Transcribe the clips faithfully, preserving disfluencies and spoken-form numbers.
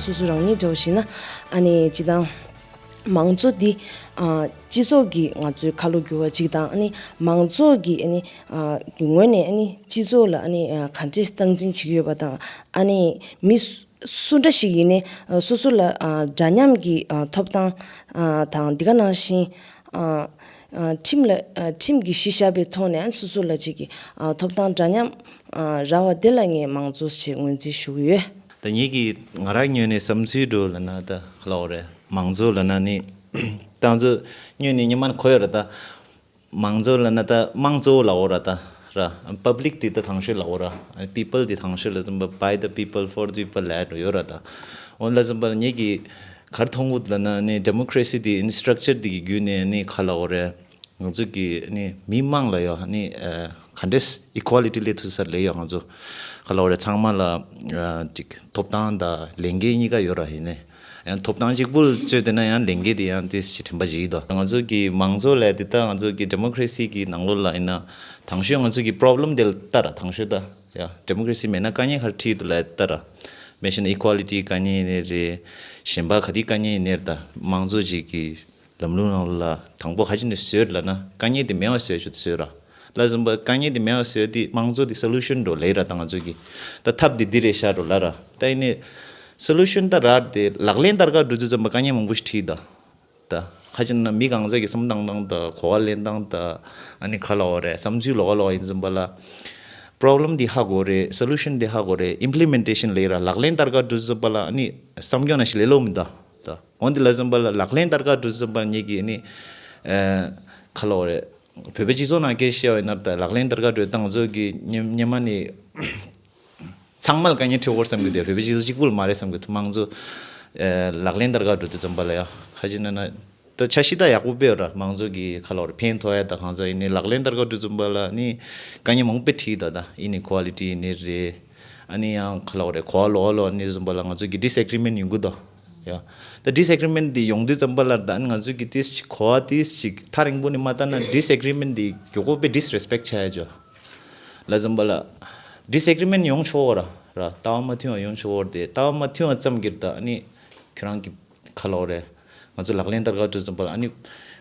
སོ་སོ་རང་ཉིད་འདྲ་བོ་ཞིག་ན་ཨ་ནི་སྤྱི་བཏང་མང་གཙོ་འདི་ཨ་སྤྱི་ཚོགས་ཀྱི་ང་ཚོའི་ཁ་ལོ་སྒྱུར་བ་གཅིག་དང་། ཨ་ནི་མང་གཙོ་གི་ཨ་ནི་ཨ་གི་ངོས་ནས་ཨ་ནི་སྤྱི་ཚོགས་ལ་ཨ་ནི་ཨ་ག་འདྲས་སྟངས་འཛིན་བྱེད་ཀྱི་ཡོད་པ་དང་། ཨ་ནི་མི་སུ་སུ་འདྲ་ཞིག་ཡིན་ནའི་ཨ་སོ་སོ་ལ་ཨ་འདྲ་མཉམ་གྱི་ཨ་ཐོབ་ཐང་ཨ་དང་འདི་ག་ནང་བཞིན་ཨ་ཨ་ཁྲིམས་ལ་ཨ་ཁྲིམས་ཀྱི་གཞི་བཞག་པའི་ཐོག་ནས་ཨ་སོ་སོ་ལ་གཅིག་གི་ཨ་ཐོབ་ཐང་འདྲ་མཉམ་ཨ་རག་པ་དེ་ལ་ངས་མང་གཙོ་ཞེས་ངོས་འཛིན་ཞུ་གི་ཡོད། ད་ངེད་ཀྱིས་ང་རང་ངོས་ནས་བསམ་ཚུལ་འདྲ་ལབ་ན་ད་ག་ལབ་དགོས་རེད། མང་གཙོ་ལབ་ན་ནི་ད་ང་ཚོ་སྔོན་ནས་སྔོན་མ་ནས་གོ་ཡོད་རེད་ད། མང་གཙོ་ལབ་ན་ད་དམངས་གཙོ་ལབ་དགོས་རེད་ད། ར་པབ་ལིག་དེ་ད་དང་ཤོས་ལབ་དགོས་རེད། པི་པལ་དེ་དང་ཤོས་ལབ་ཙམ་པ་by the people for the people ལབ་ཡོད་རེད་ད། འོ་ལབ་ཙམ་པ་ངེད་ཀྱིས་ག་རེ་མཐོང་གི་ལབ་ན་ནི་ཌེ་མོ་ཀ་རེ་སི་དེ་ཨ་ནི་སི་ཊྲག་ཅར་དེ་གི་བརྒྱུད་ནས་ནི་ག་ལབ་དགོས་རེད། ང་ཚོ་གི་ནི་མི་མང་ལ་ཡོད་ནི་ཨ་ག་འདྲས་ཨི་ཀུ་ཨ་ལི་ཊི་སླེབས་ཐུབ་ས་རེད་ལབ་ཡོད། ང་ཚོ་ག་ལབ་དགོས་རེད། ཚང་མ་ལ་ཨ་ཅིག་ཐོབ་ཐང་དང་ལས་འགན་གཉིས་ཀ་ཡོད་ར། ཡིན་ནའི་ཡང་ཐོབ་ཐང་གཅིག་པུ་ལ་བརྩོན་བསྡད་ན་ཡང་ལས་འགན་དེ་ཡང་ཏོག་ཙམ་དྲན་པ་བརྗེད་ཀྱི་འདུག་ང་ཚོ་གི་མང་གཙོ་ལབ་དེ་ད་ང་ཚོ་གི་ཌེ་མོ་ཀ་རེ་སི་གི་ནང་ལོགས་ལ་ཡིན་ན་དང་ཤོས་ང་ཚོ་གི་པོ་རོབ་ལེམ་དེ་ལ་ལྟ་ར། དང་ཤོས་ད་ཡ་ཌེ་མོ་ཀ་རེ་སི་མེད་ན་དཀའ་ངལ་ག་རེ་འཕྲད་ཀྱི་འདུག་ལབ་ལྟ་ར། མེད་བཞིན་ཨི་ཀུ་ཨ་ལི་ཊི་དཀའ་ངལ་ཡིན་ནའི་རེད། གཞན་པ་ག་དེ་དཀའ་ངལ་ཡིན་ནའི་རེད། ད་མང་གཙོ་ཅིག་གི་ལམ་ལུགས་ནང་ལ་དང་པོ་ག་ཅི་ནས་བཟོས་ལབ་ན་དཀའ་ངལ་དེ་མེད་པ་བཟོས་ཆོག་བཟོས་ར། ལབ་ཙམ་པ་དཀའ་ངལ་དེ་མེད་པ་བཟོས་དེ་དམངས་གཙོ་དེ་སོ་ལུ་ཤན་འདྲ་ལབ་ར། ད་ང་ཚོ་གི་ད་ཐབས་དེ་འདི་རེད་ཤག་འདྲ་ལབ་ར། ད་ཡིན་ནའི་སོ་ལུ་ཤན་ད་ར་དེ་ལག་ལེན་བསྟར་ག་འགྲོ་དུས་ཙམ་པ་དཀའ་ངལ་མང་པོ་ཞིག་འཕྲད་ད། ད་ཁ་ཅིག་ན་མི་གང་ཟག་གི་བསམ་བློ་བཏང་སྟངས་ད་གོ་བ་ལེན་སྟངས་ད་ཨ་ནི་ག་ལབ་དགོས་རེད། བསམ་ཚུལ་ལོགས་ཀ་ལོགས་ཀ་ཡིན་ཙམ་པ་ལ་པོ་རོབ་ལེམ་དེ་ཧ་གོ་རེད། སོ་ལུ་ཤན་དེ་ཧ་གོ་རེད། ཨིམ་པི་ལི་མེན་ཊེ་ཤན་ལབ་ར། ལག་ལེན་བསྟར་ག་འགྲོ་དུས་ཙམ་པ་ལ་ཨ་ནི་བསམ་སྐྱོང་ནང་བཞིན་ལས་སླ་པོ་མི་འདུག་ད་འོན་ཏེ་ལབ་ཙམ་པ་ལ་ལག་ལེན་བསྟར་ག་འགྲོ་ཙམ་པ་ངེད་ཀྱིས་ནི་ཨ་ག་ལབ་དགོས་རེད། བོད་པའི་སྤྱི་ཚོགས་ནང་སྐད་བཤད་པ་ཡིན་ན་ད་ལག་ལེན་བསྟར་ག་འགྲོ་ད་ང་ཚོ་གི་སྔོན་སྔོན་མ་ནས་ཚང་མ་ལ་དཀའ་ངལ་འཕྲད་ཡོད་རེད་བསམ་གྱི་འདུག་བོད་པའི་སྤྱི་ཚོགས་གཅིག་པུ་ལ་མ་རེད་བསམ་གྱི་འདུག་མང་གཙོ་ཨ་ལག་ལེན་བསྟར་ག་འགྲོ་དུས་ཙམ་པ་ལ་ཡ་ཁ་ཅིག་ན་ན་ད་འཆར་གཞི་ད་ཡག་པོ་སྤེལ་ཡོད་ར། མང་གཙོ་གི་ག་ལབ་དགོས་རེད། ཕན་ཐོགས་ཡ་ད་གང་ཟག་ཡིན་ནི་ལག་ལེན་བསྟར་ག་འགྲོ་ཙམ་པ་ལ་ནི་དཀའ་ངལ་མང་པོ་འཕྲད་ད། ད་ཨིན་ཨི་ཀུ་ཨ་ལི་ཊི་ཡིན་ནི་རེད། ཨ་ནི་ཡང་ག་ལབ་དགོས་རེད། གོ་བ་ལོགས་ཀ་ལོགས་ཀ་ནི་ཙམ་པ་ལ་ང་ཚོ་གི་ཌི་སི་ཨེག་རི་མེན་ཊི་ཡོང་གི་འདུག་ཡ། ད་ཌི་སི་ཨེག་རི་མེན་ཊི་འདི་ཡོང་དུས་ཙམ་པ་ལ་ད་ང་ཚོ་གི་ཏིས་ཅིག་གོ་བ་ཏིས་ཅིག་ཐག་རིང་པོ་ནས་མ་བལྟས་ན་ཌི་སི་ཨེག་རི་མེན་ཊི་འདི་མགྱོགས་པོ་དཔེ་ཌི་སི་རེ་སི་པེག་ཊི་བྱ་ཡ་ཅོ། ལབ་ཙམ་པ་ལ་ཌི་སི་ཨེག་རི་མེན་ཊི་ཡོང་ཆོག་ར་ར། ལྟ་བ་མ་མཐུན་པ་ཡོང་ཆོག་ར། དེ་ལྟ་བ་མ་མཐུན་པ་ཙམ་གྱིས་ད་ཨ་ནི་ཁྱོད་རང་གི་ག་ལབ་དགོས་རེད། ང་ཚོ་ལག་ལེན་བསྟར་ག་འགྲོ་ཙམ་པ་ལ་ཨ་ནི་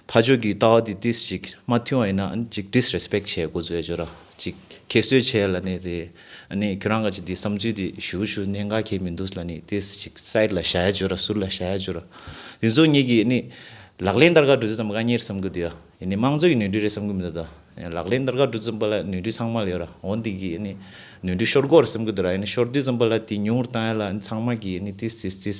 ཕར་ཕྱོགས་ཀྱི་ལྟ་བ་འདི་ཏིས་ཅིག་མ་མཐུན་པ་ཡིན་ན་ཨ་ནི་ཅིག་ཌི་སི་རེ་སི་པེག་ཊི་བྱེད་དགོས་ཚུལ་ཡ་ཅོ་ར། ཅིག་ཁྱད་གསོད་བྱས་ལབ་ནི་རེད། ཨ་ནི་ཁྱོད་རང་ག་ཅིག་འདི་བསམ་ཚུལ་འདི་ཞུ་ཞུ་གནད་འགག་གང་ཡང་མི་འདུག་ལབ་ནི་ཏིས་ཅིག་སའིཌ་ལ་བཞག་ཡ་ཅོ་ར། ཟུར་ལ་བཞག་ཡ་ཅོ་ར། འདི་ཚོ་ངེད་ཀྱིས་ཨ་ནི་ལག་ལེན་བསྟར་ག་འགྲོ་དུས་ཙམ་པ་དཀའ་ངལ་རེད་བསམ་གི་འདུག་ཡ། ཨ་ནི་དམངས་གཙོ་ཡི་ནོར་འཁྲུལ་རེད་བསམ་གི་མི་འདུག་ད་ལག་ལེན་བསྟར་ག་འགྲོ་དུས་ཙམ་པ་ལ་ནོར་འཁྲུལ་ཚང་མ་ལ་ཡོད་ར། འོན་ཏེ་གི་ཨ་ནི་ནོར་འཁྲུལ་ཤོར་གི་རེད་བསམ་གི་འདུག་ར། ཨ་ནི་ཤོར་དུས་ཙམ་པ་ལ་དེ་ཉུང་རུ་བཏང་ཡ་ལ་ཨ་ནི་ཚང་མ་གིས་ཨ་ནི་ཏིས་ཏིས་ཏིས་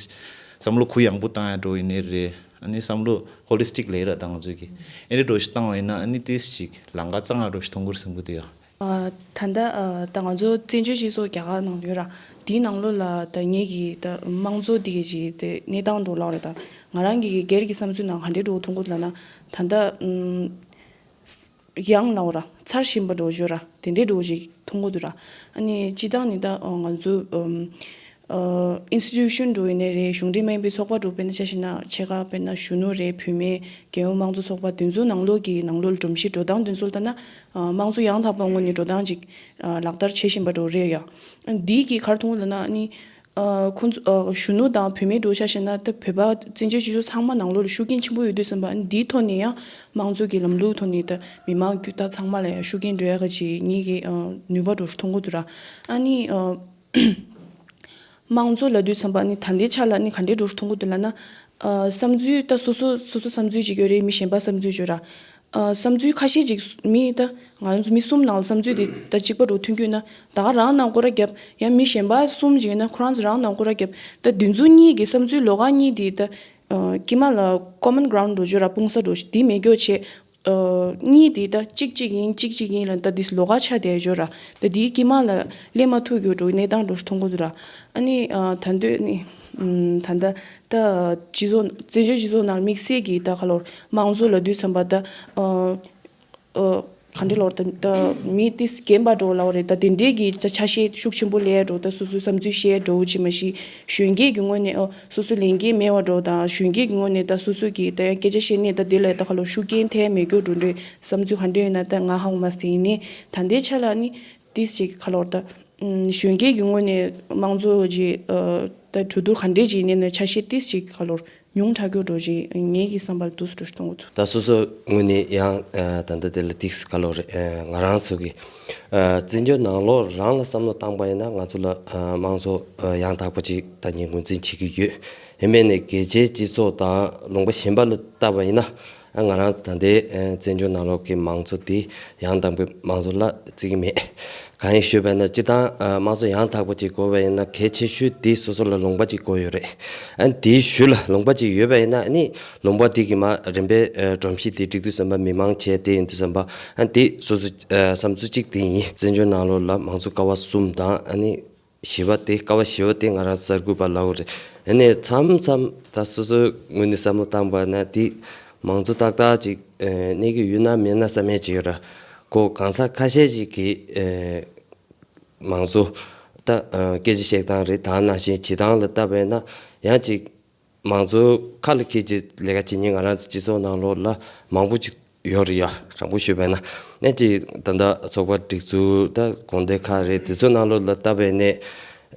བསམ་བློ་གུ་ཡངས་པོ་བཏང་ཡ་འགྲོ་ཡིན་ནི་རེད། ཨ་ནི་བསམ་བློ་ཧོ་ལི་སི་ཊིག་ལབ་ཡ་ར་ད་ང་ཚོ་གི་ཨེ་འདྲ་འགྲོ་ཞིག་བཏང་བ་ཡིན་ན་ཨ་ནི་ཏིས་ཅིག་ལམ་ཁ་གཙང་བ་འགྲོ་ཞིག་མཐོང་གི་རེད་བསམ་གི་འདུག་ཡ། ཨ། ད་ལྟ་ཨ། ད་ང་ཚོ་བཙན་བྱོལ་སྤྱི་ཚོགས་རྒྱ་གར་ནང་ཡོད་ར། དེའི་ནང་ལོགས་ལ་ད་ངེད་ཀྱི་ད་དམངས་གཙོ་འདི་གི་ཅིག་དེ་གནས་སྟངས་འགྲོ་ལགས་རེད། ད་ང་རང་གི་སྒེར་གྱི་བསམ་ཚུལ་ནང་ག་འདྲའི་འགྲོ་མཐོང་གི་ལབ་ན། ད་ལྟ་ཨམ། ཡང་ལབ་ར་ཚར་བཞིན་པ་འགྲོ་ཡོད་ར། དེ་འདྲའི་འགྲོ་ཅིག་མཐོང་གི་འདུག་ར། ཨ་ནི་སྤྱིར་བཏང་ནི་ད་ང་ཚོ་ཨམ། ཨིན་སི་ཊི་ཊུ་ཤན་འགྲོ་ཡིན་ནའི་རེད། གཞུང་འབྲེལ་མ་ཡིན་པའི་ཚོགས་པ་འགྲོ་དཔེར་ན་ཆ་བཞག་ན་ཕྱེད་ཀ་དཔེར་ན་གཞོན་ནུ་རེད། བུད་མེད། རྒྱལ་ཡོངས་དམངས་གཙོ་ཚོགས་པ་དེ་ཚོའི་ནང་ལོགས་ཀྱི་ནང་ལོགས་ལ་སྒྲོམ་གཞི་འགྲོ་སྟངས་དེ་ཚོ་ལ་ལྟ་ན། དམངས་གཙོ་ཡང་དག་པ་ངོས་ནས་འགྲོ་སྟངས་ཅིག་ལག་བསྟར་བྱེད་བཞིན་པ་འགྲོ་རེད་ཡ། འདིའི་གི་ག་རེ་མཐོང་ལབ་ན་ནི། ཁོང་ཚོ་གཞོན་ནུ་དང་བུད་མེད་འགྲོ་ཆ་བཞག་ན་ད་བོད་པ་བཙན་བྱོལ་སྤྱི་ཚོགས་ཚང་མ་ནང་ལོགས་ལ་ཤུགས་རྐྱེན་ཆེན་པོ་ཡོད་དུས་ཙམ་པ་འདིའི་ཐོག་ནས་ཡང་དམངས་གཙོ་གི་ལམ་ལུགས་ཐོག་ནས་ད་མི་མང་རྒྱུད་ད་ཚང་མ་ལ་ཡང་ཤུགས་རྐྱེན་འགྲོ་ཡ་ག་ཅིག་ངེད་ཀྱི་ནུས་པ་འགྲོ་མཐོང་གི་འདུག་ར། ཨ་ནི། དམངས་གཙོ་ལབ་དུས་ཙམ་པ་ནི་ད་ལྟའི་ཆ་ལ་ནི་ག་འདྲའི་འགྲོ་མཐོང་གི་འདུག་ལབ་ན། ཨ། བསམ་ཚུལ་ད་སོ་སོ་སོ་སོ་བསམ་ཚུལ་ཅིག་ཡོད་རེད། མི་གཞན་པ་བསམ་ཚུལ་ཅིག་ཡོད་ར། ཨ། བསམ་ཚུལ་ཁ་ཤས་ཅིག་མི་ད་ང་རང་ཚོ་མི་གསུམ་ནང་ལ་བསམ་ཚུལ་དེ་ད་གཅིག་པ་འགྲོ་མཐུན་རྒྱུ་ཡོད་ན་ད་ག་རང་ནང་སྐོར་ར་བརྒྱབ། ཡང་མི་གཞན་པ་གསུམ་ཅིག་ཡོད་ན་ཁོ་རང་ཚོ་རང་ནང་སྐོར་ར་བརྒྱབ། ད་འདི་ཚོ་གཉིས་ཀྱི་བསམ་ཚུལ་ལོགས་ཀ་གཉིས་དེ་ད་ཨ། དཀྱིལ་མ་ལ་ཀོ་མན་གྷ་རའུན་ཌི་འགྲོ་ཅིག་ཡོད་ར། སྤུངས་ས་འགྲོ་ཅིག་དེ་མེད་རྒྱུ་བྱས། ཨ། གཉིས་དེ་ད་གཅིག་གཅིག་ཡིན་གཅིག་གཅིག་ཡིན་ལ་ད་དེ་ལོགས་ཀ་ཆགས་བསྡད་ཡོད་ར། ད་དེའི་དཀྱིལ་མ་ལ་སླེབས་མ་ཐུབ་རྒྱུ་འགྲོ་གནས་སྟངས་འགྲོ་མཐོང་གི་འདུག་ར། ཨ་ནི་ཨ། ད་འདོད་ནི་ཨམ། ད་ལྟ་ད་སྤྱི་ཚོགས་བཙན་བྱོལ་སྤྱི་ཚོགས་ནང་དམིགས་བསལ་གྱི་ད་ག་ལབ་དམངས་གཙོ་ལབ་དུས་ཙམ་པ་ད་ཨ། ཨ། ག་འདྲ་ལབ་ད་ད་མི་དེ་རྒན་པ་འགྲོ་ལབ་རེད། ད་དེ་འདྲའི་གི་ད་ཆ་ཤས་ཤུགས་ཆེན་པོ་སླེབས་འགྲོ། ད་སོ་སོའི་བསམ་ཚུལ་བཤད་འགྲོ་ཅིག་མ་གཞི་གཞོན་སྐྱེས་ཀྱི་ངོས་ནས་ཨ། སོ་སོའི་ལས་འགན་མེད་པ་འགྲོ་དང་གཞོན་སྐྱེས་ཀྱི་ངོས་ནས་ད་སོ་སོ་གི་ད་ཡང་སྐད་ཆ་བཤད་ནས་ད་དེ་ལ་ད་ག་ལབ་ཤུགས་རྐྱེན་ཐེབས་མེད་རྒྱུ་འགྲོ་འདྲའི་བསམ་ཚུལ་ག་འདྲ་ཡོད་ན་ད་ང་ཧ་གོ་མ་སོང་། ཡིན་ནའི་ད་ལྟའི་ཆ་ལ་ནི་དེ་ཞིག་ག་ལབ་ད་ ཨུམ། གཞོན་སྐྱེས་ཀྱི་ངོས་ནས་དམངས་གཙོ་ཅིག་ཨ་ད་གྲོས་བསྡུར་ག་འདྲས་ཅིག་ཡིན་ནའི་ཆ་ཤས་ཏིས་ཅིག་ག་ལོར་ཉུང་དྲགས་ཀྱོག་འགྲོ་ཅིག་ངེད་ཀྱི་བསམ་པར་འདུག་སེ་འགྲོ་གཏོང་གི་འདུག་ད་སོ་སོ་ངོས་ནས་ཡང་ཨ་ད་ལྟ་དེ་ལ་ཏིས་ག་ལོར་ཨ་ང་རང་ཚོ་གི་ཨ་བཙན་བྱོལ་ནང་ལོགས་རང་ལ་བསམ་བློ་བཏང་པ་ཡིན་ན་ང་ཚོ་ལ་ཨ་དམངས་གཙོ་ཨ་ཡང་དག་པ་ཅིག་ད་ངས་ངོས་འཛིན་བྱེད་ཀྱི་ཡོད། ཡིན་པས་ནས་རྒྱལ་སྤྱིའི་སྤྱི་ཚོགས་དང་ལུང་པ་གཞན་པ་ལ་བལྟས་པ་ཡིན་ན། ཨ་ང་རང་ཚོ་ད་ལྟའི་ཨ་བཙན་བྱོལ་ནང་ལོགས་ཀྱི་མང་གཙོ་དེ་ཡང་དག་པའི་མང་གཙོ་ལ་བརྩི་གི་མེད། གང་ཡིན་ཞུས་པ་ན་སྤྱིར་བཏང་ཨ་དམངས་གཙོ་ཡང་དག་པ་ཅིག་དགོས་པ་ཡིན་ན་གལ་ཆེ་ཤོས་དེ་སོ་སོ་ལ་ལུང་པ་ཅིག་དགོས་ཡོད་རེད། ཨ་དེའི་ཤུལ་ལ་ལུང་པ་ཅིག་ཡོད་པ་ཡིན་ན་ཨ་ནི་ལུང་པ་དེ་གི་མ་རིམ་པས་ཨ་སྒྲོམ་གཞི་དེ་སྒྲིག་དུས་ཙམ་པ་མི་མང་བྱས་དེ་ཡིན་དུས་ཙམ་པ་ཨ་དེ་སོ་སོ་ཨ་བསམ་ཚུལ་གཅིག་དེ་ཡིན། བཙན་བྱོལ་ནང་ལོགས་ལ་མང་གཙོ་ཀ་བ་གསུམ་དང་ཨ་ནི། བཞི་པ་དེ་ཀ་བ་བཞི་པ་དེ་ང་རང་གསར་འགོད་པ་ལབ་དགོས་རེད། ཨ་ནི་མཚམས་མཚམས་ད་སོ་སོའི་ངོས་ནས་བསམ་བློ་བཏང་པ་ན་དེ་མང་གཙོ་ཏག་ཏག་ཅིག་ཨ་གནས་ཀྱི་ཡོད་ན་མེད་ན་བསམ་ཡས་ཅིག་ཡོད་ར། ཁོ་གང་ཟག་ཁ་ཤས་ཅིག་གིས་ཨ་མང་གཙོ་ད་ཨ་སྐད་ཆ་བཤད་སྟངས་རེད། ད་ནང་བཞིན་བྱེད་སྟངས་ལ་བལྟས་པས་ན་ཡང་ཅིག་མང་གཙོ་ཁ་ལ་འཁྱེར་གྱི་ལས་ཀ་བྱེད་མཁན་ང་རང་ཚོ་སྤྱི་ཚོགས་ནང་ལོགས་ལ་མང་པོ་ཅིག་ཡོད་རེད་ཡ། དྲང་པོ་ཞུས་པ་ཡིན་ན། ཨ་ནི་ཅིག་ད་ལྟ་ཚོགས་པ་སྒྲིག་འཛུགས་ད་དགོན་སྡེ་ཁག་རེད། དེ་ཚོ་ནང་ལོགས་ལ་བལྟས་པ་ཡིན་ན།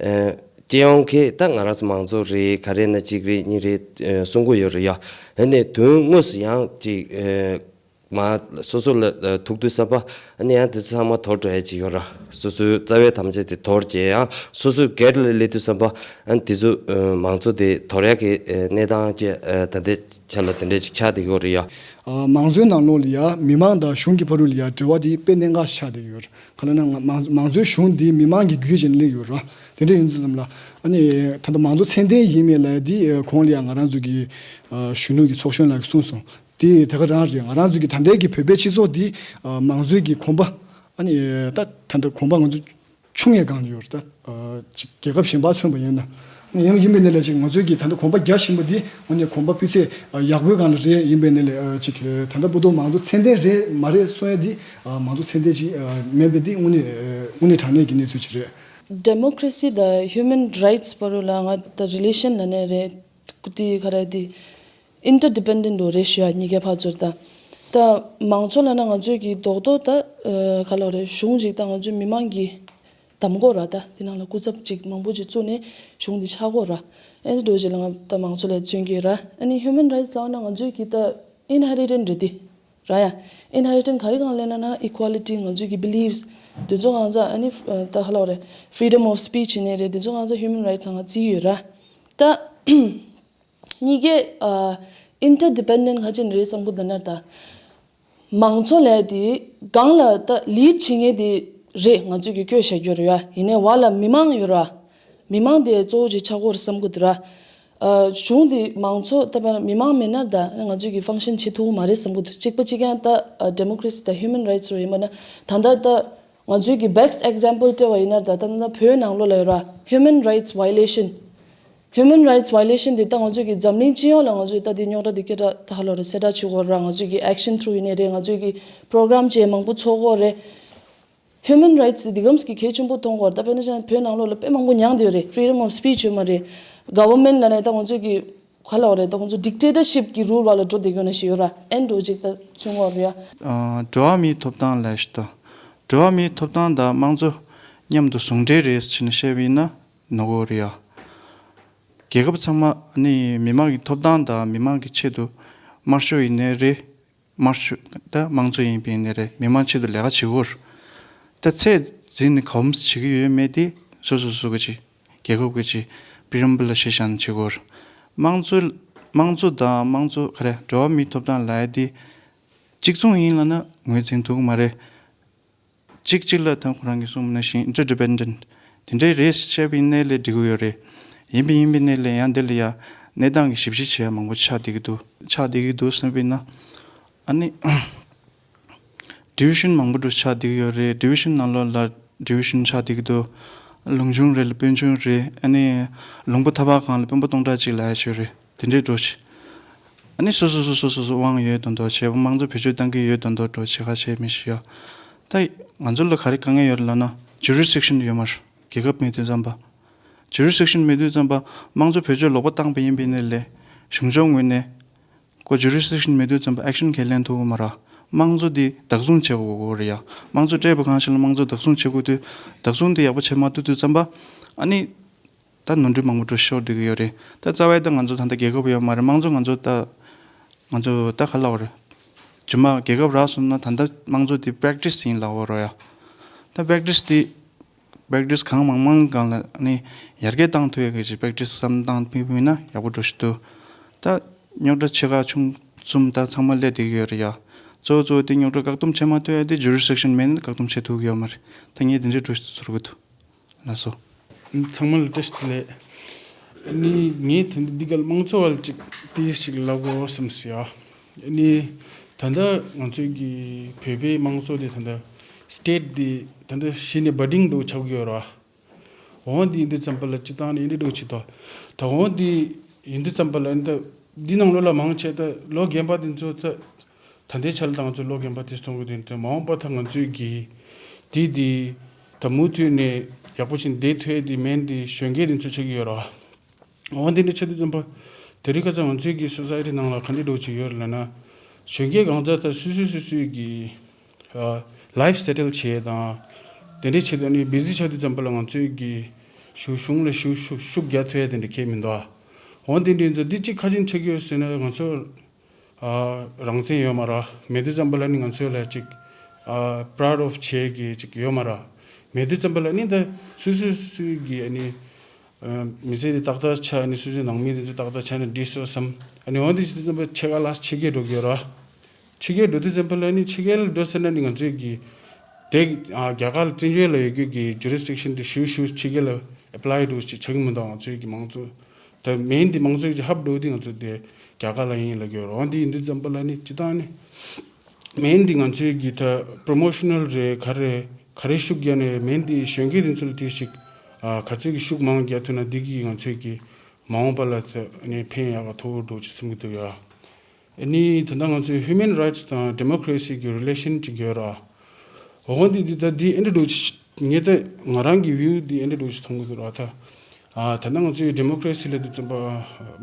ཨ་སྤྱི་ཡོངས་ཀྱི་ད་ང་རང་ཚོ་མང་གཙོ་རེད། ག་རེ་ན་གཅིག་རེད་གཉིས་རེད་ཨ་གསུང་གི་ཡོད་རེད་ཡ། ཨ་ནི་དོན་དངོས་སུ་ཡང་ཅིག་ཨ་མ་སོ་སོ་ལ་ཨ་ཐུག་དུས་ཙམ་པ་ཨ་ནི་ཡང་དེ་ཚོ་ཚང་མ་དོར་འགྲོ་ཡ་ཅིག་ཡོད་ར། སོ་སོའི་རྩ་བའི་དམ་བཅའ་དེ་དོར་བྱས་ཡང་སོ་སོའི་སྒེར་ལ་སླེབས་དུས་ཙམ་པ་ཨ་ནི་དེ་ཚོ་ཨ་མང་གཙོ་དེ་དོར་ཡ་གི་ཨ་གནས་སྟངས་ཅིག་ཨ་ད་ལྟའི་ཆ་ལ་དེ་འདྲས་ཅིག་ཆགས་བསྡད་ཡོད་རེད་ཡ། ཨ་མང་གཙོའི་ནང་ལོགས་ལ་ཡ་མི་མང་དང་གཞུང་གི་བར་དུ་ལ་ཡ་འབྲེལ་བ་དེ་དཔེ་གནད་འགག་ཆགས་བསྡད་ཡོད་རེད། ག་ལབ་ན་ང་མང་མང་གཙོའི་གཞུང་འདི་མི་མང་གི་བརྒྱུད་བྱས་ནས་སླེབས་ཡོད་རེད། དེ་འདྲ་ཡིན་དུས་ཙམ་ལ་ཨ་ནི་ད་ལྟ་མང་གཙོ་ཚད་ལྡན་ཡིན་མིན་ལབ་ཡ་འདི་གོང་ལ་ཡ་ང་རང་ཚོ་གི་ཨ་གཞོན་ནུ་གི་ཚོགས་གཞོན་ལགས་ཀྱིས་གསུངས་སོང་། དེ་དེ་ག་རང་རེད། ང་རང་ཚོ་གི་ད་ལྟའི་གི་བོད་པའི་སྤྱི་ཚོགས་འདི་ཨ་མང་གཙོའི་གི་གོམ་པ་ཨ་ནི་ད་ད་ལྟ་གོམ་པ་ང་ཚོ་ཆུང་ངེས་སྒང་ལ་ཡོད་རེད། ད་ཨ་ཅིག་རྒྱལ་ཁབ་གཞན་པ་མཚོན་པ་ཡིན་ན། ཡང་ཡིན་པའི་ནི་ལས་ཅིག་ང་ཚོའི་གི་ད་ལྟ་གོམ་པ་རྒྱག་བཞིན་པ་འདི་དངོས་གནས་གོམ་པ་སྤུས་ཚད་ཨ་ཡག་པོའི་སྒང་ལ་རེད། ཡིན་པའི་ནི་ལས་ཨ་ཅིག་ད་ལྟ་བར་དུ་མང་གཙོ་ཚད་ལྡན་རེད་མ་རེད་གསུང་ཡ་འདི་ཨ་མང་གཙོ་ཚད་ལྡན་ཅིག་ཨ་མིན་པའི་འདི་དངོས་གནས་ཨ་དངོས་གནས་དྲང་གནས་ཀྱི་གནས་ཚུལ་ཅིག་རེད། Democracy དང་Human Rights བར་ལ་ང་ད་relation ལབ་ནའི་རེད། དེ་ག་རེ་དེ་interdependent འགྲོ་རེད་ཞུ་ཡ། གཉིས་ཀའི་ཕར་ཚུར་ད། ད་མང་གཙོ་ལབ་ན་ང་ཚོའི་གི་རྡོག་རྡོག་ད་ཨ་ག་ལབ་རེད། གཞུང་ཅིག་ད་ང་ཚོའི་མི་མང་གི་གདམ་གོ་ར། ད་དེ་ནང་ལ་སྐུ་ཚབ་ཅིག་མང་པོ་ཅིག་བཙུགས་ནས་གཞུང་དེ་ཆགས་གོ་ར། ཨེ་འདྲ་ཅིག་ལ་ང་ད་མང་གཙོ་ལ་བརྩོན་གྱི་ཡོད་ར། ཨ་ནི་Human Rights ལབ་ན་ང་ཚོའི་གི་ད་inherited རེད་དེ། ར་ཡ། Inherited ག་རེ་སྒང་ལ་ལབ་ན་equality ང་ཚོའི་གི་beliefs དེ་ཚོ་གང་ཟག་ཨ་ནི་ད་ག་ལབ་རེད། Freedom of speech ཡིན་ནའི་རེད། དེ་ཚོ་གང་ཟག་Human Rights ང་བརྩི་གི་ཡོད་ར། ད་གཉིས་ཀའི་ཨ་interdependent ག་ཅིག་རེད་བསམ་གི་འདུག་ན། ད་མང་གཙོ་ལབ་དེ་སྒང་ལ་ད་lead བྱེད་མཁན་དེ་རེད། ང་ཚོས་ཀྱི་བསྐྱོད་བཞག་རྒྱུ་རེད་ཡ། ཡིན་ནའི་བར་ལ་མི་མང་ཡོད་ར། མི་མང་དེ་གཙོ་བོ་ཅིག་ཆགས་ཀྱི་ཡོད་རེད་བསམ་གི་འདུག་ར། ཨ་གཞུང་དེ་མང་གཙོ་ད་མི་མང་མེད་ན་ད་ང་ཚོས་ཀྱི་function བྱེད་ཐུབ་ཀྱི་མ་རེད་བསམ་གི་འདུག་གཅིག་པ་གཅིག་རྐྱང་ད་democracy དང་human rights རུ་ཡིན་པ་ན། ད་ལྟ་ད་ང་ཚོས་ཀྱི་best example སྤྲད་པ་ཡིན་ན། ད་ད་ལྟ་བོད་ནང་ལོགས་ལ་ཡོད་ར། Human rights violation Human rights violation དེ་ད་ང་ཚོས་ཀྱི་འཛམ་གླིང་སྤྱི་ཡོངས་ལ་ང་ཚོས་ད་དེ་རྙོག་དྲ་དེ་སྐད་གྲགས་ད་ཧ་ལོ་རེད། གསལ་བསྒྲགས་བྱེད་དགོས་ར། ང་ཚོས་ཀྱི་action through ཡིན་ནའི་རེད། ང་ཚོས་ཀྱི་program བྱས་མང་པོ་ཚོགས་དགོས་རེད། Human rights དེ་འདི་གམ་གྱི་གལ་ཆེན་པོ་མཐོང་དགོས་ར། ད་དཔེར་ན་ཆ་བོད་ནང་ལོགས་ལ་དཔེ་མང་པོ་མྱངས་བསྡད་ཡོད་རེད། Freedom of speech ཡོད་མ་རེད། Government ལ་ནས་ད་ང་ཚོས་ཀྱི་ག་ལབ་རེད། ད་ང་ཚོ་dictatorship གི་rule བ་ལ་འགྲོ་བསྡད་ཡོད་ན་ཞིག་ཡོད་ར། ཨེ་འགྲོ་ཅིག་ད་མཚོན་དགོས་རེད་ཡ། ཨ་འགྲོ་བ་མིའི་ཐོབ་ཐང་ལབ་ཤག་ད། འགྲོ་བ་མིའི་ཐོབ་ཐང་དང་དམངས་གཙོ་མཉམ་དུ་ཟུང་འབྲེལ་རེད་ཟེར་ནས་བཤད་པ་ཡིན་ན་ནོར་གྱི་ཡོད་རེད་ཡ། རྒྱལ་ཁབ་ཚང་མ་ཨ་ནི་མི་མང་གི་ཐོབ་ཐང་དང་མི་མང་གི་ཆེད་དུ་དམར་ཤོག་ཡིན་ནའི་རེད། དམར་ཤོག་ད་དམངས་གཙོ་ཡིན་པ་ཡིན་ནའི་རེད། མི་མང་ཆེད་དུ་ལས་ཀ་བྱེད་ཀྱི་ཡོད་རེད། ད་ཚད་འཛིན་ནས་གོམས་བྱེད་ཀྱི་ཡོད་མེད་དེ་སོ་སོ་སོ་གི་ཅིག་རྒྱལ་ཁབ་ཀྱི་ཅིག་preamble ལ་གཞི་བཞག་ནས་བྱེད་ཀྱི་ཡོད་རེད། དམངས་གཙོ་དམངས་གཙོ་དང་དམངས་གཙོ་ག་རེ་འགྲོ་བ་མིའི་ཐོབ་ཐང་ལབ་ཡ་དེ་གཅིག་མཚུངས་ཡིན་ལབ་ན་ངོས་འཛིན་ཐུབ་ཀྱི་མ་རེད། གཅིག་གཅིག་ལ་ད་ཁོ་རང་གིས་གསུངས་པ་ནང་བཞིན་interdependent དེ་འདྲའི་རེད་བཤད་པ་ཡིན་ནའི་ལས་འགྲིག་གི་ཡོད་རེད། ཡིན་པ་ཡིན་པའི་ནའི་ལས་ཡང་འདི་ལ་ཡ་གནས་སྟངས་ཀྱི་ཞིབ་བཤེར་བྱེད་ཡ་མང་པོ་ཆགས་བསྡད་ཀྱི་འདུག་ཆགས་བསྡད་ཀྱི་འདུག་བསམ་པ་ཡིན་ན། ཨ་ནི་division མང་པོ་འདྲ་ཆགས་བསྡད་ཀྱི་ཡོད་རེད། division ནང་ལོགས་ལ་division ཆགས་བསྡད་ཀྱི་འདུག་ལུང་ཆུང་རེ་ལ་དཔོན་ཆུང་རེ། ཨ་ནི་ལུང་པ་ཐ་བག་གང་ལ་དཔོན་པོ་སྟོང་ཕྲག་གཅིག་ལབ་ཡ་ཅིག་ཡོད་རེད། དེ་འདྲའི་འགྲོ་ཆེ། ཨ་ནི་སོ་སོ་སོ་སོ་སོ་སོ་དབང་ཡོད་མདོག་མདོག་བྱས། དམངས་གཙོ་བེད་སྤྱོད་གཏང་གི་ཡོད་མདོག་མདོག་འགྲོ་བྱེད་ཁ་བྱས་མི་ཞིག་ཡོད། ད་ང་ཚོ་ལ་ག་རེ་དཀའ་ངལ་ཡོད་རེད་ལབ་ན་jurisdiction ཡོད་མ་རེད། རྒྱལ་ཁབ་མེད་དུས་ཙམ་པ། jurisdiction མེད་དུས་ཙམ་པ་དམངས་གཙོ་བེད་སྤྱོད་ལོག་པ་བཏང་པ་ཡིན་པ་ཡིན་ནའི་ལས་གཞུང་ཕྱོགས་ངོས་ནས་ཁོ་jurisdiction མེད་དུས་ཙམ་པ་action གང་ཡང་ལེན་ཐུབ་ཀྱི་མ་རེད། དམངས་གཙོ་འདི་བདག་བཟུང་བྱེད་དགོས་ཀྱི་རེད་ཡ། དམངས་གཙོ་སྤྲད་པ་གང་ཞིག་ལ་དམངས་གཙོ་བདག་བཟུང་བྱེད་དགོས་དུས། བདག་བཟུང་འདི་ཡག་པོ་བྱེད་མ་ཐུབ་དུས་ཙམ་པ། ཨ་ནི་ད་ནོར་འཁྲུལ་མང་པོ་འགྲོ་ཤོར་བསྡད་ཀྱི་ཡོད་རེད། ད་རྩ་བའི་ད་ང་ཚོ་ད་ལྟ་རྒྱལ་ཁབ་ཡོད་མ་རེད། དམངས་གཙོ་ང་ཚོ་ད། ང་ཚོ་ད་ག་ལབ་དགོས་རེད། རྗེས་མ་རྒྱལ་ཁབ་རག་སོང་ན་ད་ལྟ་དམངས་གཙོ་འདི་པེག་ཊིས་ཡིན་ལབ་དགོས་རེད་ཡ། ད་པེག་ཊིས་འདི། པེག་ཊིས་གང་མང་མང་གང་ལ་ནི་ཡར་རྒྱས་བཏང་ཐུབ་ཡ་གི་ཅིག་པེག་ཊིས་བསམ་བཏང་ཕིག་ཕིག་ན་ཡག་པོ་འགྲོ་ཞིག་འདུག་ད་རྙོག་དྲ་ཆེ་ཁག་ཆུང་གསུམ་ད་ཚང་མ་སླེབས་བསྡད་ཀྱི་ཡོད་རེད་ཡ། གཙོ་བོ་གཙོ་བོ་དེ་རྙོག་དྲ་བཀག་སྡོམ་བྱེད་མ་ཐུབ་ཡ་དེ་ཇུ་རི་སི་ཌིག་ཤན་མེད་ན་བཀག་སྡོམ་བྱེད་ཐུབ་ཀྱི་ཡོད་མ་རེད། ད་ངས་དེ་འདྲའི་འགྲོ་ཞིག་ཚོར་གི་འདུག་ལགས་སོ། ཚང་མ་ལ་བཀྲ་ཤིས་བདེ་ལེགས། ཨ་ནི་ངས་ད་ལྟ་འདི་ག་ལ་དམངས་གཙོ་བ་ལ་ཅིག་ཏིས་ཅིག་ལབ་དགོས་བསམ་སོང་ཡ། ཨ་ནི་ད་ལྟ་ང་ཚོའི་གི་བོད་པའི་དམངས་གཙོ་དེ་ད་ལྟ་སི་ཊེ་ཊི་དེ་ད་ལྟ་གཞི་ནས་བ་ཌིང་འདྲ་བོ་ཆགས་ཀྱི་ཡོད་ར། འོ་འདི་ཡིན་དུས་ཙམ་པ་ལ་སྤྱི་བཏང་ནས་འདི་འདྲ་བོ་ཅིག་ད། ད་འོ་འདི་ཡིན་དུས་ཙམ་པ་ལ་ད་འདི་ནང་ལོགས་ལ་མང་ཆེ་ད་ལོ་རྒན་པ་དེ་ཚོ་ད། ད་ལྟའི་ཆར་ལ་ད་ང་ཚོ་ལོ་རྒན་པ་དེ་མཐོང་གི་དེ་ནི་མ་འོངས་པ་ད་ང་ཚོའི་གི་དེ་དེ་ད་མུ་མཐུད་ནས་ཡག་པོ་ཕྱིན་བསྡད་ཐུབ་ཡ་དེ་མེན་དེ་གཞོན་སྐྱེས་དེ་ཚོ་ཆགས་ཀྱི་ཡོད་ར། འོ་དེ་འདྲ་ཆགས་དུས་ཙམ་པ་དེ་རིང་ཁ་སང་ང་ཚོའི་གི་སོ་སའི་ཊི་ནང་ལ་ག་འདྲ་འགྲོ་གི་ཡོད་ལབ་ན། གཞོན་སྐྱེས་གང་ཚ་ད་སུ་སུ་སུ་སུའི་གི་ལའིཕ་སེ་ཊལ་བྱེད་དང་། དེ་འདྲ་བྱེད་དུས་ནི་བི་ཟི་ཆགས་དུས་ཙམ་པ་ལ་ང་ཚོའི་གི་ཞུ་གཞུང་ལ་ཞུ་ཤུགས་ཤུགས་རྒྱག་ཐུབ་ཡ་དེ་འདྲ་གས་མི་འདུག་འོ་དེ་འདྲ་ཡིན་ཙང་འདི་གཅིག་ཁ་ཅིག་ཆགས་ཀྱི་ཡོད་ཟེར་ན་ང་ཚོ། ཨ། རང་བཙན་ཡོད་མ་རེད། མེད་དུས་ཙམ་པ་ལ་ནི་ང་ཚོ་ལ་ཅིག་ཨ། པ་རའུ་ཌི་ཨོཕ་བྱེད་ཀྱི་ཅིག་ཡོད་མ་རེད། མེད་དུས་ཙམ་པ་ལ་ནི་ད་སུ་སུ་སུ་གི་ཨ་ནི་ཨ། མི་ཚེ་འདི་ཏག་ཏག་ཆགས། ཨ་ནི་སུ་སུའི་ནང་མི་འདི་ཚོ་ཏག་ཏག་ཆགས་ན་འགྲིག་སོང་བསམ། ཨ་ནི་འོ་འདི་བྱེད་དུས་ཙམ་པ་ཕྱེད་ཀ་ལ་ཕྱི་རྒྱལ་འགྲོ་གི་ཡོད་རེད། ཕྱི་རྒྱལ་འགྲོ་དུས་ཙམ་པ་ལ་ནི་ཕྱི་རྒྱལ་འགྲོ་ཟེར་ན་ནི་ང་ཚོའི་གི་དེ་ཨ། རྒྱ་གར་བཙན་བྱོལ་ལ་ཡོད་རྒྱུ་གི་ཇུ་རི་སི་ཌིག་ཤན་དེ་ཞུ་ཞུ་ཕྱི་རྒྱལ་ལ་ཨེ་པ་ལའི་འགྲོ་ཞིག་ཆགས་ཀྱི་མི་འདུག་ང་ཚོའི་གི་མང་གཙོ། ད་མེན་དེ་དམངས་གཙོའི་ཧབ་འགྲོ་དེ་ང་ཚོ་དེ་རྒྱ་གར་ལ་ཡིན་ལབ་ཀྱི་ཡོད་རེད། འོ་འདི་ཡིན་དུས་ཙམ་པ་ལ་ནི་སྤྱི་བཏང་ནི་མེན་དེ་ང་ཚོའི་གི་ད་པོ་རོ་མོ་ཤ་ནལ་རེད། ག་རེ་ག་རེ་ཤུགས་རྒྱག་ནས་མེན་དེ་གཞོན་སྐྱེས་དེ་ཚོ་ལ་དེ་ཞིག་ཨ། ག་ཚོད་ཀྱི་ཤུགས་མང་རྒྱག་ཐུབ་ན་འདི་གིས་ང་ཚོའི་གི་མ་འོངས་པ་ལ་ད་ནི་ཕན་ཡག་ག་ཐོགས་འགྲོ་ཅིག་བསམ་གྱི་འདུག་ཡ། ཨ་ནི་ད་ལྟ་ང་ཚོའི་ཧིའུ་མན་རའིཊ་དང་ཌི་མོ་ཀ་རེ་སི་གི་རི་ལེ་ཤན་ཅིག་ཡོད་ར། འོ་འདི་འདི་ད་འདི་ཨེ་འདྲ་འགྲོ་ཅིག་ངས་ད་ང་རང་གི་བིའུ་འདི་ཨེ་འདྲ་འགྲོ་ཅིག་མཐོང་གི་འདུག་ར། ད་ཨ། ད་ལྟ་ང་ཚོའི་ཌི་མོ་ཀ་རེ་སི་ལབ་དུས་ཙམ་པ་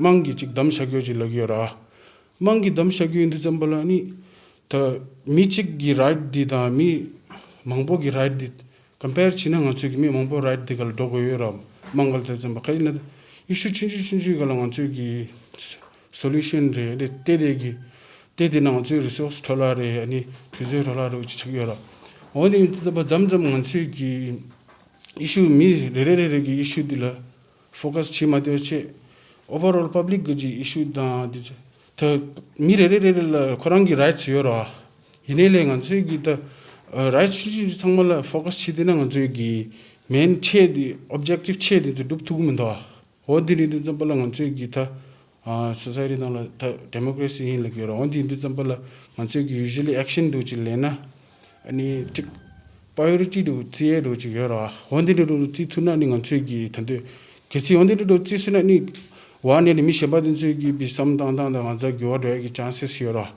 དམངས་ཀྱིས་ཅིག་གདམ་བཞག་རྒྱུ་ཅིག་ལབ་ཀྱི་ཡོད་ར། དམངས་ཀྱིས་གདམ་བཞག་རྒྱུ་ཡིན་དུས་ཙམ་པ་ལ་ནི་ད་མི་གཅིག་གི་རའིཊ་འདི་དང་མི་མང་པོ་གི་རའིཊ་འདི་ཀམ་པེར་བྱས་ན་ང་ཚོའི་གི་མི་མང་པོ་རའིཊ་འདི་ག་ལ་འགྲོ་དགོས་ཡོད་ར། དམངས་ག་ལ་དེ་ཙམ་པ་ག་ཡིན་ན་ད་ཨི་ཤུ་ཆུང་ཆུང་ཆུང་ཆུང་ག་ལ་ང་ཚོའི་གི་སོ་ལུ་ཤན་རེད། དེ་དེ་གི་དེ་དེ་ན་ང་ཚོའི་རི་སོར་སི་འཕྲོ་བརླག་རེད། ཨ་ནི་དུས་ཚོད་འཕྲོ་བརླག་རེད་ཅིག་ཆགས་ཡོད་ར། འོ་དེ་ཡིན་དུས་ཙམ་པ་མཚམས་མཚམས་ང་ཚོའི་གི་ཨི་ཤུ་མི་རེ་རེ་རེ་རེ་གི་ཨི་ཤུ་འདི་ལ་ཕོ་ཀ་སི་བྱེད་མ་བདེ་བ་བྱེད། ཨོ་ཝར་ཨོལ་པབ་ལིག་གི་ཨི་ཤུ་དང་འདི་ཚོ་ད་མི་རེ་རེ་རེ་རེ་ལ་ཁོ་རང་གི་རའིཊ་སི་ཡོད་ར། ཡིན་ནའི་ལས་ང་ཚོའི་གི་ད་རའིཊ་སི་ཆུང་ཆུང་ཚང་མ་ལ་ཕོ་ཀ་སི་བྱེད་བསྡད་ན་ང་ཚོའི་གི་མེན་ཆེད་དེ་ཨོབ་ཇེག་ཊིབ་ཆེད་དེ་ཚོ་སྒྲུབ་ཐུབ་ཀྱི་མི་འདུག་འོ་འདི་ནི་འདི་ཙམ་པ་ལ་ང་ཚོའི་གི་ད་སོ་སའི་ཊི་ནང་ལ་ད་ཌི་མོ་ཀ་རེ་སི་ཡིན་ལབ་ཀྱི་ཡོད་ར། འོ་འདི་འདི་ཙམ་པ་ལ་ང་ཚོའི་གི་ཡུ་ཇུ་ལི་ཨེག་ཤན་འདྲ་བོ་ཅིག་ལེན་ན་ཨ་ནི་ཅིག་པ་རི་ཡོ་རི་ཊི་འདྲ་བོ་བརྩི་ཡས་འདྲ་བོ་ཅིག་ཡོད་ར། འོ་འདི་འདྲ་འདྲ་བོ་བརྩི་ཐུབ་ན་ནི་ང་ཚོའི་གི་ད་འདོད་གལ་སྲིད་འོ་འདི་འདྲ་འདྲ་བོ་བརྩི་ཐུབ་ན་ནི་བ་ནས་ནི་མི་གཞན་པ་དེ་ཚོའི་གི་བི་བསམ་བཏང་སྟངས་དང་ང་ཚོ་འགྱུར་བ་འགྲོ་ཡས་ཀྱི་ཅན་སེ་སི་ཡོད་ར།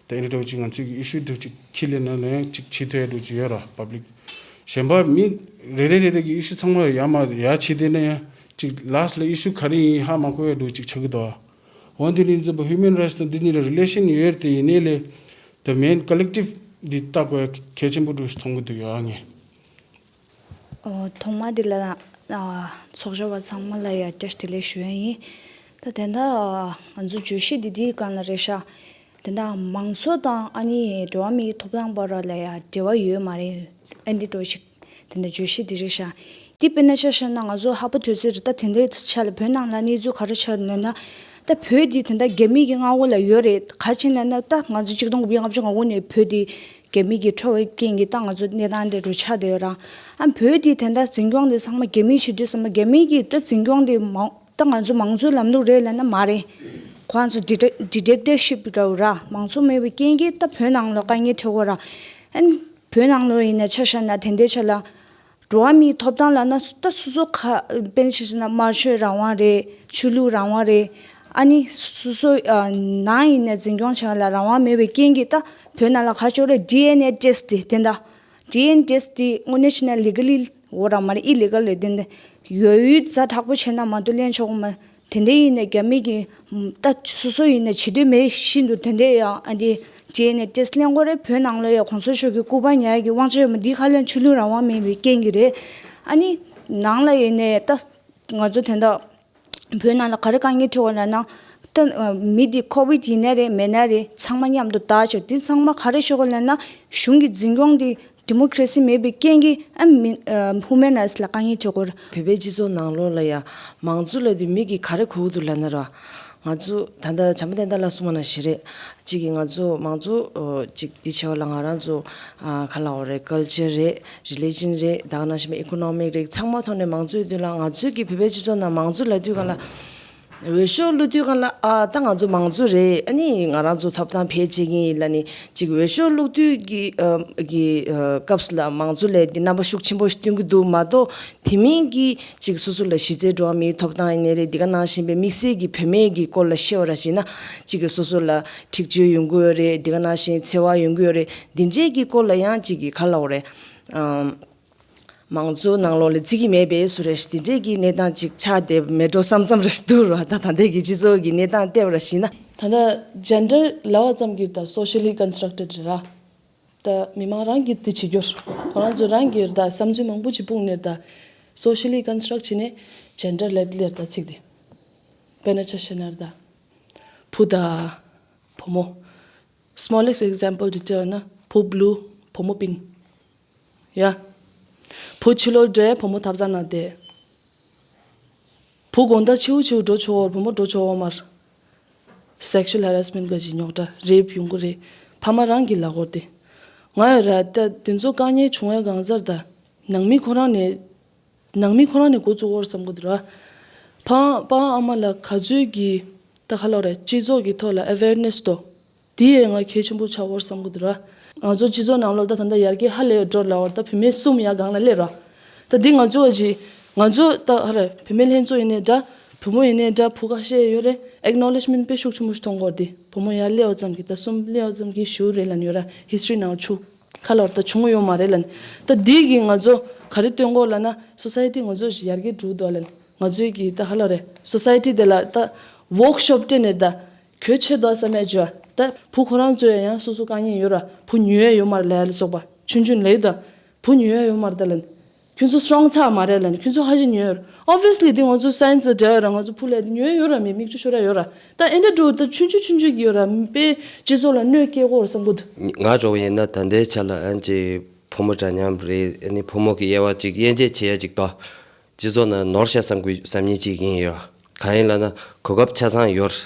ད་ཨེ་འདྲ་འདྲ་བོ་ཅིག་ང་ཚོའི་གི་ཨི་ཤུ་འདྲ་བོ་ཅིག་ཁྱི་ལེན་ན་ལ་ཡང་ཅིག་བྱེད་ཐུབ་ཡས་འདྲ་བོ་ཅིག་ཡོད་ར། པབ་ལིག་གཞན་པ་མི་རེ་རེ་རེ་རེ་གི་ཨི་ཤུ་ཚང་མ་ཡར་མར་ཡར་བྱེད་བསྡད་ན་ཡང་ཅིག་ལཱསི་ལ་ཨི་ཤུ་ག་རེ་ཡིན་ཧ་མ་གོ་ཡས་འདྲ་བོ་ཅིག་ཆགས་ཀྱི་འདུག་འོ་འདི་ནི་འཛིན་པ་ཧིའུ་མན་རའིཊ་དང་འདི་གཉིས་ལ་རི་ལེ་ཤན་ཡོད་རེད་དེ། ཡིན་ནའི་ལས་ད་མེན་ཀོ་ལེག་ཊིབ་འདི་ལྟ་དགོས་ཡ་གལ་ཆེན་པོ་འདྲ་བོ་ཞིག་མཐོང་གི་འདུག་ཡ་ངས། ཨོ། ཐོག་མ་འདི་ལ་ཨ་ཚོགས་བཅར་བ་ཚང་མ་ལ་ཡ་བཀྲ་ཤིས་བདེ་ལེགས་ཞུ་ཡ་ཡིན། ད་དེ་འདྲ་ང་ཚོ་བརྗོད་གཞི་འདི་འདིའི་སྒང་ལ་རེད་ཤག་དེ་འདྲ་མང་གཙོ་དང་ཨ་ནི་འགྲོ་བ་མིའི་ཐོབ་ཐང་བར་ལ་ཡ་འབྲེལ་བ་ཡོད་མ་རེད། ཨ་འདི་འདྲ་ཞིག་དེ་འདྲ་བརྗོད་གཞི་འདི་རེད་ཤག་འདི་དཔེར་ན་ཆ་བཞག་ན་ང་ཚོ་ཧ་པ་དོལ་རྩེད་རེད། ད་དེ་འདྲའི་ཆ་ལ་བོད་ནང་ལ་གནས་ཚུལ་ག་རེ་ཆགས་འདུག་ལབ་ན། ད་བོད་འདི་དེ་འདྲ་རྒྱ་མི་གི་མངའ་འོག་ལ་ཡོད་རེད། ག་རེ་བྱས་ནས་ལབ་ན་ད་ང་ཚོ་ཆིག་སྟོང་དགུ་བརྒྱ་ལྔ་བཅུ་ང་དགུ་ནས་བོད་འདི་རྒྱ་མི་གིས་འཕྲོག་པའི་རྐྱེན་གྱིས་ད་ང་ཚོ་གནས་སྟངས་འདི་འདྲ་ཆགས་བསྡད་ཡོད་ར། ཨ་བོད་འདི་དེ་འདྲ་འཛིན་སྐྱོང་འདི་ཚང་མ་རྒྱ་མིས་བྱེད་དུས་ཙམ་པ་རྒྱ་མི་གིས་ད་འཛིན་སྐྱོང་འདི་མང་ད་ང་ཚོ་མང་གཙོའི་ལམ་ལུགས་རེད་ལབ་ན་མ་རེད། ཁོ་རང་ཚོ་ཌི་ཊེག་ཌི་ཊེག་ཊར་ཤིབ་འདྲ་བོ་ར། མང་གཙོ་མེད་པའི་རྐྱེན་གྱིས་ད་བོད་ནང་ལ་དཀའ་ངལ་འཕྲད་ཀྱི་ཡོད་ར། ཨ་ནི་བོད་ནང་ལོགས་ཡིན་ན་ཆ་བཞག་ན་དེ་འདྲའི་ཆ་ལ་འགྲོ་བ་མིའི་ཐོབ་ཐང་ལབ་ན་ད་སོ་སོ་ཁ་དཔེར་ན་ཆ་བཞག་ན་སྨྲ་བརྗོད་རང་དབང་རེད། ཆོས་ལུགས་རང་དབང་རེད། ཨ་ནི་སོ་སོ་ཨ་ནང་ཡིན་ན་འཛིན་སྐྱོང་བྱེད་ཡ་ལ་རང་དབང་མེད་པའི་རྐྱེན་གྱིས་ད་བོད་ནང་ལ་ག་ཅོག་རེད། ཌི་ཨེན་ཨེ་ཊེ་སི་ཊི་དེ་དེ་འདྲ། ཌི་ཨེན་ཨེ་ཊེ་སི་ཊི་དེ་དངོས་གནས་བྱས་ན་ལི་གལ་ལི་འོ་ར་མ་རེད། ཨི་ལི་གལ་རེད། དེ་འདྲ་ཡོད་ཡོད་ཛ་དྲག་པོ་བྱས་ན་མ་གཏོགས་ལེན་ཆོག་གི་མ། དེ་འདྲ་ཡིན་ནའི་རྒྱ་མི་གིས་ད་སོ་སོ་ཡིན་ནའི་བྱེད་འདོད་མེད་བཞིན་དུ་དེ་འདྲ་ཡང་ཨ་འདི་ བྱས་ནས་ཊེ་སི་ལེན་གོ་རེད། བོད་ནང་ལ་ཡ་གོང་ས་མཆོག་གི་སྐུ་པར་ཉར་ཡ་གི་དབང་ཆ་ཡོད་མ་འདི་ཁ་ལན་ཆོས་ལུགས་རང་དབང་མེད་པའི་རྐྱེན་གྱིས་རེད། ཨ་ནི་ནང་ལ་ཡིན་ནས་ད་ང་ཚོ་དེ་འདྲ་བོད་ནང་ལ་ག་རེ་དཀའ་ངལ་འཕྲད་ཡོད་ལབ་ན། ད་མི་འདི་ཁོ་བིད་ཡིན་ན་རེད་མེད་ན་རེད་ཚང་མ་མཉམ་དུ་བདག་ཆོག་འདི་ཚང་མ་ག་རེ་ཤོག་གོ་ལབ་ན། གཞུང་གི་འཛིན་སྐྱོང་འདི་ཌི་མོ་ཀ་རེ་སི་མེད་པའི་རྐྱེན་གྱིས་ཨ་མི་ཨ་ཧུ་མན་རའེ་ཊི་ལ་དཀའ་ངལ་འཕྲད་ཡོད་རེད། བོད་པའི་སྤྱི་ཚོགས་ནང་ལོགས་ལ་ཡ་མང་གཙོ་ལབ་དུས་མི་གིས་ག་རེ་གོ་གི་འདུག་ལབ་ན་ར། ང་ཚོ་ད་ལྟ་བྱམས་པ་བསྟན་དར་ལགས་གསུངས་པ་ནང་བཞིན་རེད། གཅིག་གིས་ང་ཚོ་མང་གཙོ་ཨོ་གཅིག་འདི་བྱས་པ་ལ་ང་རང་ཚོ་ཨ་ག་ལབ་དགོས་རེད། ཀལ་ཅར་རེད། རི་ལི་ཇན་རེད། ད་ག་ནང་བཞིན་ཨི་ཀོ་ནོ་མིག་རེད། ཚང་མ་ཐོག་ནས་མང་གཙོའི་དུས་ལ་ང་ཚོའི་གི་བོད་པའི་སྤྱི་ཚོགས་ནང་མང་གཙོ་ལབ་དུས་ག་ལ་འོས་ཤོག་བླུགས་དུས་ག་ལ་ཨ་ད་ང་ཚོ་མང་གཙོ་རེད། ཨ་ནི་ང་རང་ཚོ་ཐོབ་ཐང་བེད་སྤྱད་ཀྱི་ཡིན་ལབ་ནས་གཅིག་འོས་ཤོག་བླུགས་དུས་ཀྱི་ཨ་གི་ཨ་སྐབས་ལ་མང་གཙོ་ལབ་དེ་རྣམ་པ་ཤུགས་ཆེན་པོ་ཞིག་སྟོན་གྱི་འདུག་མ་གཏོགས་དེ་མིན་གྱི་གཅིག་སོ་སོ་ལ་གཞི་རྩའི་འགྲོ་བ་མིའི་ཐོབ་ཐང་ཡིན་ནའི་རེད། འདི་ག་ནང་བཞིན་པའི་དམིགས་བསལ་གྱི་བུད་མེད་ཀྱི་སྐོར་ལ་བཤད་པ་ར་བྱས་ན་གཅིག་གི་སོ་སོ་ལ་འཁྲིག་སྤྱོད་ཡོང་གི་ཡོད་རེད། འདི་ག་ནང་བཞིན་འཚེ་བ་ཡོང་གི་ཡོད་རེད། འདི་འདྲས་ཀྱི་སྐོར་ལ་ཡང་གཅིག་གི་ག་ལབ་དགོས་རེད། ཨམ། མང་གཙོའི་ནང་ལོགས་ལ་བརྩི་གི་མེད་པའི་བཟོ་འདྲ་ཞིག་འདི་འདྲས་ཀྱི་གནས་སྟངས་ཅིག་ཆགས་བསྡད་མེད་འགྲོ་བསམ་བསམ་ར་ཞིག་འདུག་ར། ད་ད་ལྟའི་གི་སྤྱི་ཚོགས་ཀྱི་གནས་སྟངས་བལྟས་པ་ར་བྱས་ན། ད་ལྟ་ཇེན་ཌར་ལབ་པ་ཙམ་གྱིས་ད་སོ་ཤལ་ལི་ཀོན་སི་ཊྲག་ཊེཌ་རེད་ར། ད་མི་མང་རང་གིས་འདི་བྱེད་རྒྱུར་ཁོ་རང་ཚོ་རང་གི་ད་བསམ་ཚུལ་མང་པོ་ཅིག་སྤུངས་ནས་ད་སོ་ཤལ་ལི་ཀོན་སི་ཊྲག་བྱས་ནས་ཇེན་ཌར་ལབ་དེ་ལ་ད་ཚིག་དེ་དཔེར་ན་ཆ་བཞག་ན་ད་བུ་དང་བུ་མོ། སི་མོ་ལེ་སི་ཊི་ཨེག་ཛམ་པལ་དེ་བལྟས་ན་བུ་བླུག་བུ་མོ་པིན། ཡ། བུ་ཕྱི་ལོགས་འགྲོ་བུ་མོ་ཐབ་ཚང་ནང་བསྡད། བུ་དགོང་དག་ཕྱི་དྲོ་འགྲོ་ཆོག་བུ་མོ་འགྲོ་ཆོག་མ་རེད། སེག་ཤུ་ཨལ་ཧེ་རེ་སི་མེན་ཊི་ག་ཅིག་རྙོག་དྲ་རེབ་ཡོང་གི་རེད། ཕ་མ་རང་གི་ལག་འོག་དེ། ང་ཡོད་ར་ད་དེ་ཚོ་དཀའ་ངལ་བྱུང་བའི་གང་ཟེར་ད། ནང་མི་ཁོ་རང་ནས། ནང་མི་ཁོ་རང་ནས་འགོ་བཙུགས་དགོས་རེད་བསམ་གི་འདུག་ར། ཕ་ཕ་ཨ་མ་ལ་ག་ཚོད་ཀྱི་ད་ག་ལབ་དགོས་རེད། སྤྱི་ཚོགས་ཀྱི་ཐོག་ལ་ཨ་ཝེར་ནེ་སི་དོ། དེ་ཡང་ང་གལ་ཆེན་པོ་ཆགས་ཀྱི་ཡོད་བསམ་གྱི་འདུག་ར། ང་ཚོ་སྤྱི་ཚོགས་ནང་ལོགས་ད་ད་ལྟ་ཡར་རྒྱས་ཧ་ལས་ཡོད་འགྲོ་ལབ་པ་ད་བུད་མེད་གསུམ་ཡར་སྒང་ལ་སླེབས་ར། ད་འདི་ང་ཚོ་བ་ཅི། ང་ཚོ་ད་ཧ་ར་བུད་མེད་ལྷན་ཚོགས་ཡིན་ནའི་འདྲ། བུ་མོ་ཡིན་ནའི་འདྲ་བུ་ཁ་ཤས་ཡོད་རེད། ཨེག་ནོ་ལེཇ་མེན་ཊི་དཔེ་ཤུགས་ཆེན་པོ་ཞིག་མཐོང་གི་ཡོད་རེད། བུ་མོ་ཡར་སླེབས་པ་ཙམ་གྱིས་ད་གསུམ་སླེབས་པ་ཙམ་གྱིས་ཞུ་རེད་ལབ་ནས་ཡོད་ར། ཧི་སི་ཊོ་རི་ནང་ཆུ་ཁ་ལོར་ད་བྱུང་ཡོད་མ་རེད་ལབ་ནས། ད་འདི་གིས་ང་ཚོ་ག་རེ་སྟོན་དགོས་ལབ་ན་སོ་སའི་ཊི་ང་ཚོ་ཡར་རྒྱས་འགྲོ་འདུག་ལབ་ནས། ང་ཚོའི་གི་ད་ག་ལབ་དགོས་རེད། སོ་སའི་ཊི་དེ་ལ་ད་ཝོག་ཤོབ་སྤྲད་ནས་ད། གལ་ཆེ་དོ་བསམ་ཡ་བྱོས། ད་བུ་ཁོ་རང་ཚོས་ཡང་སོ་སོ་དཀའ་ངལ་ཡོད་ར། བུ་ཉོ་ཡ་ཡོད་མ་རེད་ལབ་ཡ་ལ་སོགས་པ་ཆུང་ཆུང་ལབ་ད། བུ་ཉོ་ཡ་ཡོད་མ་རེད་ད་ལབ་ནས། ཁྱོད་ཚོ་སི་ཊོང་ཚར་མ་རེད་ལབ་ནས། ཁྱོད་ཚོ་ཧ་ཅང་ཉོ་ཡ་ཡོད་ར། ཨོབ་བི་ཡ་སི་ལི་དེ་ང་ཚོ་སའེན་སི་ལ་འབྲེལ་ཡོད་ར། ང་ཚོ་བུ་ལ་ཉོ་ཡ་ཡོད་ར། མི་མིག་ཆུ་ཤོར་ཡ་ཡོད་ར། ད་ཨེ་འདྲ་འགྲོ་ད་ཆུང་ཆུང་ཆུང་ཆུང་གི་ཡོད་ར། དཔེ་སྤྱི་ཚོགས་ལ་གནོད་སྐྱེལ་གོ་ར་བསམ་གི་འདུག་ང་འདྲ་བོ་ཡིན་ན་ད་ལྟའི་ཆ་ལ་ཨ་ཅེ་ཕོ་མོ་འདྲ་མཉམ་རེད། ཨ་ནི་ཕོ་མོ་གི་དབྱེ་བ་ཅིག་དབྱེ་འབྱེད་བྱེད་ཡ་ཅིག་ད། སྤྱི་ཚོགས་ནང་ནོར་ཤག་བསམ་དགོས་བསམ་མཁན་ཅིག་ཡིན་ཡོད། གང་ཡིན་ལབ་ན་གོ་སྐབས་ཆ་ཚང་ཡོད།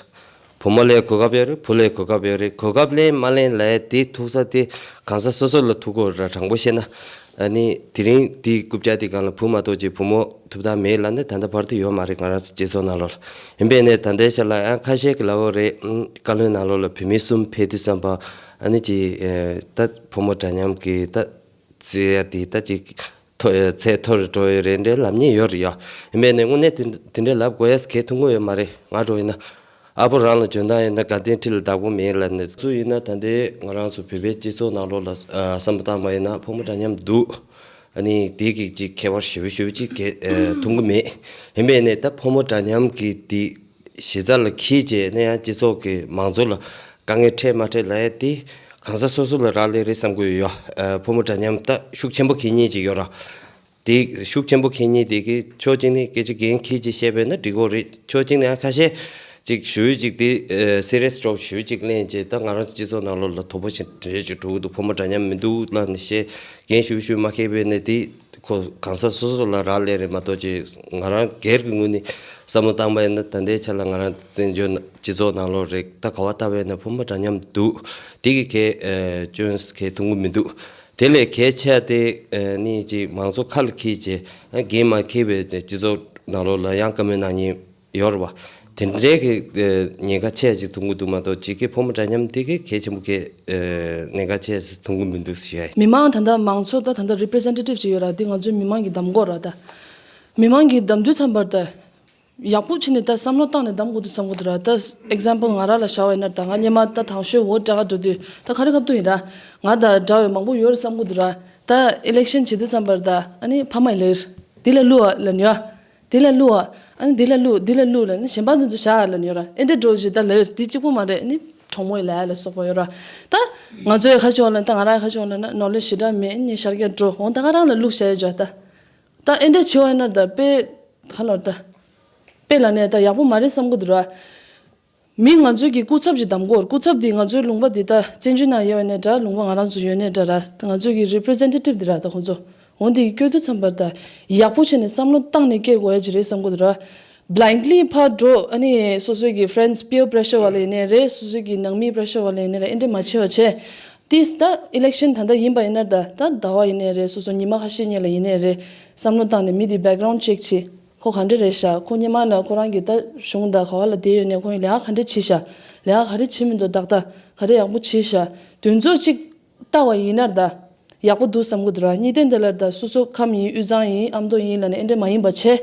བུ་མོ་ལ་གོ་སྐབས་ཡོད་རེད། བུ་ལ་གོ་སྐབས་ཡོད་རེད། གོ་སྐབས་ལེན་མ་ལེན་ལབ་ཡ་དེ་ཐུག་ས་དེ་གང་ཟག་སོ་སོ་ལ་ཐུག་གི་ཡོད་རེད། དྲང་པོ་བཤད་ན། ཨ་ནི་དེ་རིང་དེའི་རྐུབ་བཀྱག་དེ་སྒང་ལ་བུ་མ་གཏོགས་ཅིག་བུ་མོ་ཐོབ་ཐང་མེད་ལབ་ན་ད་ལྟ་བར་དུ་ཡོད་མ་རེད། ང་རང་ཚོ་སྤྱི་ཚོགས་ནང་ལོགས་ལ། ཡིན་པས་ནས་ད་ལྟའི་ཆ་ལ་ཡང་ཁ་ཤས་ཀྱིས་ལབ་ཡོད་རེད། ཨང་བཀའ་བློན་ནང་ལོགས་ལ་བུད་མེད་གསུམ་ཕེབས་དུས་ཙམ་པ་ཨ་ནི་ཅིག་ཨེ་ད་ཕོ་མོ་འདྲ་མཉམ་གྱི་ད། བརྩི་ཡ་དེ་ད་ཅིག་མཐོ་ཚད་མཐོ་རུ་འགྲོ་ཡི་རེད་འདྲའི་ལབ་མཁན་ཡོད་རེད་ཡ། ཡིན་པས་ནས་དངོས་གནས་དེ་དེ་འདྲའི་ལབ་དགོས་ཡས་གལ་ཐོན་གྱི་ཡོད་མ་རེད། ང་འདྲ་བོ་ཡིན་ན། ཨ་ཕོ་རང་ལ་འཇོན་ཐང་ཡོད་ན་དགའ་ལྡན་ཁྲི་ལ་བདག་པོ་མེད་ལབ་ནས། སུ་ཡིན་ན་ད་ལྟའི་ང་རང་ཚོ་བོད་པའི་སྤྱི་ཚོགས་ནང་ལོགས་ལ་ཨ་བསམ་བློ་བཏང་བ་ཡིན་ན་ཕོ་མོ་འདྲ་མཉམ་འདུག་ཨ་ནི་དེ་གི་ཅིག་ཁྱད་པར་ཞེ་པོ་ཞེ་པོ་ཅིག་གལ་ཨ་མཐོང་གི་མེད། ཡིན་པས་ནས་ད་ཕོ་མོ་འདྲ་མཉམ་གི་དེ། གཞི་རྩ་ལ་འཁྱེར་བྱས་ནས་ཡང་སྤྱི་ཚོགས་ཀྱི་མང་གཙོ་ལ་དཀའ་ངལ་འཕྲད་མ་འཕྲད་ལབ་ཡ་དེ་གང་ཟག་སོ་སོ་ལ་རག་ལས་རེད་བསམ་གྱི་ཡོད། ཨ་ཕོ་མོ་འདྲ་མཉམ་ད་ཤུགས་ཆེན་པོ་འཁྱེར་མཁན་ཅིག་ཡོད་ར། དེ་ཤུགས་ཆེན་པོ་འཁྱེར་མཁན་དེ་གིས་ཕྱོགས་གཅིག་ནས་སྐད་ཆ་འགན་འཁྱེར་བྱས་བཤད་པ་ཡིན་ན་འགྲིག་གི་རེད། ཕྱོགས་གཅིག་ནས་ཡང་ཁ་ཤས་ཅིག་ཞུ་ཡིག་ཅིག་དེ་ཨ་སི་རི་ཡས་སི་སྒྲོབ་ཞུ་ཡིག་ཅིག་ལེན་བྱས་ད་ང་རང་ཚོ་སྤྱི་ཚོགས་ནང་ལོགས་ལ་དོ་ཕོག་ཆེན་པོ་ཅིག་འགྲོ་གི་འདུག་ཕོ་མོ་འདྲ་མཉམ་མི་འདུག་ལབ་ནས་བཤད། འགན་ཞུ་ཞུ་མ་འཁྱེར་བས་ནས་དེ་ཁོ་གང་ཟག་སོ་སོ་ལ་རག་ལས་རེད་མ་གཏོགས་ཅིག་ང་རང་སྒེར་གྱི་ངོས་ནས་བསམ་བློ་བཏང་པ་ཡིན་ན་ད་ལྟའི་ཆ་ལ་ང་རང་བཙན་བྱོལ་ནང་སྤྱི་ཚོགས་ནང་ལོགས་རེད། ད་ག་བ་ལྟ་བས་ན་ཕོ་མོ་འདྲ་མཉམ་འདུག་དེ་གི་གལ་ཨ་སྐྱོན་གལ་ཐོན་གི་མི་འདུག་དེ་ལས་གལ་ཆེ་དེ་ཨ་ནི་ཅིག་མང་གཙོ་ཁ་ལ་འཁྱེར་བྱས་ཨ་འགན་མ་འཁྱེར་བའི་སྤྱི་ཚོགས་ནང་ལོགས་ལ་ཡང་བཀའ་མོལ་གནང་མཁན་ཡོད་རེད་བ། དེ་འདྲའི་གི་ཨ་ཉེན་ཁ་ཆེ་ཅིག་ཐོན་གི་འདུག་མ་གཏོགས་ཅིག་གི་ཕོ་མོ་འདྲ་མཉམ་དེ་གི་གལ་ཆེན་པོ་གི་ཨ་ཉེན་ཁ་ཆེ་ཅིག་ཐོན་གི་མི་འདུག་ཟེར་ཡ་ཡིན། མི་མང་ད་ལྟ་མང་ཚོགས་ད་ད་ལྟ་རི་པི་རི་ཛེན་ཊེ་ཊིབ་ཅིག་ཡོད་ར། དེ་ང་ཚོའི་མི་མང་གིས་བདམས་དགོས་ར། ད་མི་མང་གིས་བདམས་དུས་ཙམ་པར་ད་ཡག་པོ་བྱས་ནས་ད་བསམ་བློ་བཏང་ནས་བདམས་དགོས་འདུག་བསམ་གི་འདུག་ར། ད་ཨེག་ཛམ་པལ་ང་རང་ལ་བཞག་པ་ཡིན་ན་ད་ང་སྔོན་མ་ད་དང་ཤོས་འོ་དྲག་འགྲོ་དུས་ད་ག་རེ་ཁ་ཐུག་ཡིན་ར། ང་ད་འདྲ་བའི་མང་པོ་ཡོད་རེད་བསམ་གི་འདུག་ར། ད་ཨི་ལེག་ཤན་བྱེད་དུས་ཙམ་པར་ད་ཨ་ནི་ཕ་མ་ཡི་ལེར་འདི་ལ་བླུག་ཨ་ལབ་ནི་ཡ། འདི་ལ་བླུག་ཨ། ཨ་ནི་འདི་ལ་བླུག་འདི་ལ་བླུག་ལབ་ནི་གཞན་པ་འདི་ཚོ་བཞག་ཨ་ལབ་ནི་ཡོད་ར། ཨེ་འདྲ་འགྲོ་ཞིག་ད་ལེར་འདི་གཅིག་པོ་མ་རེད། ཨ་ནི་ གྲོགས་མོ་ཡི་ལ་ཡ་ལ་སོགས་པ་ཡོད་ར། ད་ང་ཚོ་ཡི་ཁ་ཕྱོགས་ལ་ད་ང་རང་ཡི་ཁ་ཕྱོགས་ལ་ན་ནོར་ལས་ཞེ་དྲག་མེད་ནི་ཤར་རྒྱག་འགྲོ་འོང་ད་ང་རང་ལ་ལུག་བྱ་ཡ་ཇོ་ད། ད་ཨེ་འདྲ་བྱེད་བ་ཡིན་ན་ད་དཔེ་ག་ལོར་ད། དཔེ་ལ་ནས་ད་ཡག་པོ་མ་རེད་བསམ་གི་འདུག་ར། མི་ང་ཚོའི་གི་སྐུ་ཚབ་ཅིག་གདམ་དགོས། སྐུ་ཚབ་འདི་ང་ཚོའི་ལུང་པ་འདི་ད་བཙན་བྱོལ་ནང་ཡོད་ནས་འདྲ་ལུང་པ་ང་རང་ཚོ་ཡོད་ནས་འདྲ་ར་ང་ཚོའི་གི་རི་པི་རི་ཛེན་ཊེ་ཊིབ་འདི་ར་ད་ཁོང་ཚོ་འོ་འདི་གི་སྐྱོད་དུས་ཙམ་པར་ད་ཡག་པོ་བྱས་ནས་བསམ་བློ་བཏང་ནས་སྐྱེ་དགོས་ཡ་ཅིག་རེད་བསམ་གི་འདུག་ར། བྷི་ལའིན་ཌི་ལི་ཕར་འགྲོ་ཨ་ནི་སོ་སོའི་གི་ཕི་རེན་ཌི་པི་ཡར་པི་རེ་ཤར་བ་ལ་ཡིན་ནའི་རེད། སོ་སོའི་གི་ནང་མིའི་པི་རེ་ཤར་བ་ལ་ཡིན་ནའི་རེད། ཨེ་འདྲ་མ་བྱེད་པ་བྱས། ཏིས་ད་ཨི་ལེག་ཤན་ད་ལྟ་ཡིན་པ་ཡིན་ན་ད་ད་ཟླ་བ་ཡིན་ནའི་རེད། སོ་སོ་ཉི་མ་ཁ་ཤས་གཉིས་ལ་ཡིན་ནའི་རེད། བསམ་བློ་བཏང་ནས་མི་དེ་བེག་གྷ་རའུན་ཌི་ཅེག་བྱེད། ཁོ་ག་འདྲ་རེད་ཤག་ཁོ་སྔོན་མ་ལ་ཁོ་རང་གི་ད་གཞུང་དང་ག་བ་ལ་བསྡད་ཡོད་ནས་ཁོ་ཡི་ལས་ཀ་ག་འདྲ་བྱེད་ཤག་ལས་ཀ་ག་རེ་བྱེད་མི་འདུག་ཏག་ཏག་ག་རེ་ཡག་པོ་བྱེད་ཤག་དོན་ཚོགས་ཅིག་ལྟ་བ་ཡིན་ན་ད་ཡག་པོ་འདུག་བསམ་གི་འདུག་ར། གཉིས་ལྡན་དེ་ལ་ད་སོ་སོ་ཁམས་ཡིན་དབུས་གཙང་ཡིན་ཨ་མདོ་ཡིན་ལ་ནས་ཨེ་འདྲ་མ་ཡིན་པ་བྱས།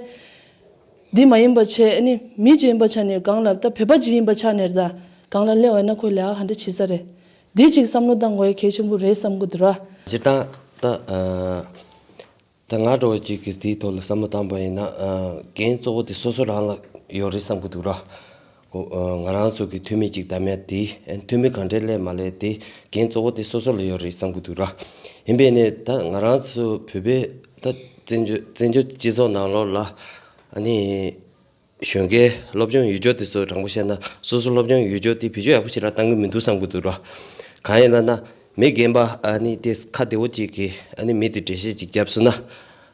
འདི་མ་ཡིན་པ་བྱས་ཨ་ནི་མི་གཅིག་ཡིན་པ་ཆ་ནས་གང་ལ་ད་བོད་པ་གཅིག་ཡིན་པ་ཆ་ནས་ད་གང་ལ་སླེབས་པ་ཡིན་ན་ཁོས་ལས་ཀ་ག་འདྲ་བྱེད་ས་རེད། འདི་གཅིག་བསམ་བློ་བཏང་དགོས་ཡ་གལ་ཆེན་པོ་རེད་བསམ་གི་འདུག་ར། སྤྱིར་བཏང་ད་ཨ། ད་ང་འདྲ་བོ་གཅིག་གིས་དེའི་ཐོག་ལ་བསམ་བློ་བཏང་པ་ཡིན་ན་ཨ། འགན་གཙོ་བོ་དེ་སོ་སོ་རང་ལ་ཡོད་རེད་བསམ་གི་འདུག་ར། ཨ། ང་རང་ཚོ་གི་འཐུས་མི་གཅིག་གདམ་ཡ་དེ་ཨ། འཐུས་མི་ག་འདྲས་སླེབས་མ་སླེབས་དེ་འགན་གཙོ་བོ་དེ་སོ་སོ་ལ་ཡོད་རེད་བསམ་གི་འདུག་ར། ཡིན་པས་ནས་ད་ང་རང་ཚོ་བོད་པའི་ད་བཙན་བྱོལ་བཙན་བྱོལ་སྤྱི་ཚོགས་ནང་ལོགས་ལ་ཨ་ནི། གཞོན་སྐྱེས་སློབ་སྦྱོང་ཡོད་རྒྱུ་དེ་ཚོ་དྲང་པོ་བཤད་ན་སོ་སོ་སློབ་སྦྱོང་ཡོད་རྒྱུ་དེ་བེད་སྤྱོད་ཡག་པོ་ཞེ་དྲག་བཏང་གི་མི་འདུག་བསམ་གི་འདུག་ར། གང་ཡིན་ལབ་ན་མི་རྒན་པ་ཨ་ནི་དེ་ཁ་བདེ་བོ་གཅིག་གིས་ཨ་ནི་མི་དེ་འགྲེལ་བཤད་ཅིག་བརྒྱབ་སོང་ན་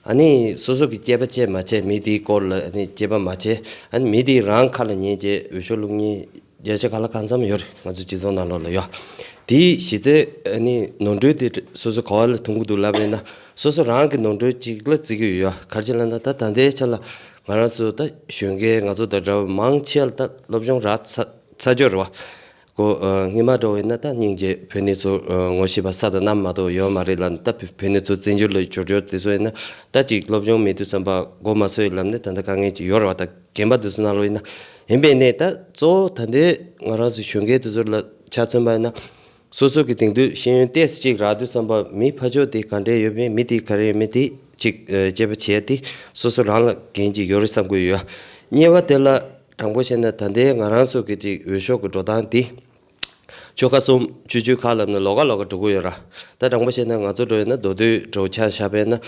ཨ་ནི་སོ་སོ་གི་དཔྱད་པ་བྱས་མ་བྱས་མི་དེའི་སྐོར་ལ་ཨ་ནི་དཔྱད་པ་མ་བྱས་ཨ་ནི་མི་དེ་རང་ཁ་ལ་ཉན་བྱས་འོས་ཤོག་བླུག་མཁན་བརྒྱ་ཆ་ག་ལ་གང་འཚམ་ཡོད་རེད། ང་ཚོ་སྤྱི་ཚོགས་ནང་ལོགས་ལ་ཡོད། དེའི་གཞི་རྩའི་ཨ་ནི་ནོར་འཁྲུལ་དེ་སོ་སོ་ག་བ་ལ་མཐོང་གི་འདུག་ལབ་པ་ཡིན་ན་སོ་སོ་རང་གི་ནོར་འཁྲུལ་ཅིག་ལ་བརྩི་གི་ཡོད། ག་རེ་བྱས་ལབ་ན་ད་ད་ལྟའི་ཆ་ལ། ང་རང་ཚོ་ད་གཞོན་སྐྱེས་ང་ཚོ་དང་འདྲ་བ་མང་ཆེ་བ་ད་སློབ་སྦྱོང་རག་ཚ་ཚར་ཡོད་རེད་བ། ཁོ་ཨ། སྔོན་མ་འདྲ་བོ་ཡིན་ན་ད་སྙིང་རྗེ་བོད་ནས་ཚུར་ཨ། ངོ་ཤེས་པ་ས་དང་གནམ་མ་གཏོགས་ཡོད་མ་རེད་ལབ་ནས་ད་བོད་བོད་ནས་ཚུར་བཙན་བྱོལ་ལ་འབྱོར་འབྱོར་དེ་ཚོ་ཡིན་ན་ད་ཅིག་སློབ་སྦྱོང་མེད་དུས་ཙམ་པ་མགོ་མ་ཚོས་ལབ་ནས་ད་ལྟ་དཀའ་ངལ་ཅིག་ཡོད་རེད་བ། ད་རྒན་པ་དེ་ཚོ་ནང་ལོགས་ཡིན་ན་ཡིན་པས་ནས་ད་གཙོ་བོ་ད་ལྟའི་ང་རང་ཚོ་གཞོན་སྐྱེས་དེ་ཚོ་ལ་ཆ་མཚོན་པ་ཡིན་ན། སོ་སོ་གི་དེང་དུས་ཤེས་ཡོན་ཏོག་ཙམ་ཅིག་རག་དུས་ཙམ་པ་མི་ཕར་ཕྱོགས་དེ་ག་འདྲས་ཡོད་མེད་མི་དེ་ག་རེ་ཡོད་མེད་དེ་ཅིག་ཨ། དཔྱད་པ་བྱས་ཏེ་སོ་སོ་རང་ལ་འགན་ཅིག་ཡོད་རེད་བསམ་གྱི་ཡོད། གཉིས་པ་དེ་ལ་དྲང་པོ་བཤད་ན་ད་ལྟའི་ང་རང་ཚོ་གི་ཅིག་འོས་ཤོག་གི་འགྲོ་སྟངས་དེ་ཆོལ་ཁ་གསུམ་ཆོས་བརྒྱུད་ཁག་ལབ་ན་ལོགས་ཀ་ལོགས་ཀ་འགྲོ་གི་ཡོད་ར། ད་དྲང་པོ་བཤད་ན་ང་ཚོ་འགྲོ་ཡོད་ན་མདོ་སྟོད་འགྲོ་ཆ་བཞག་པས་ན།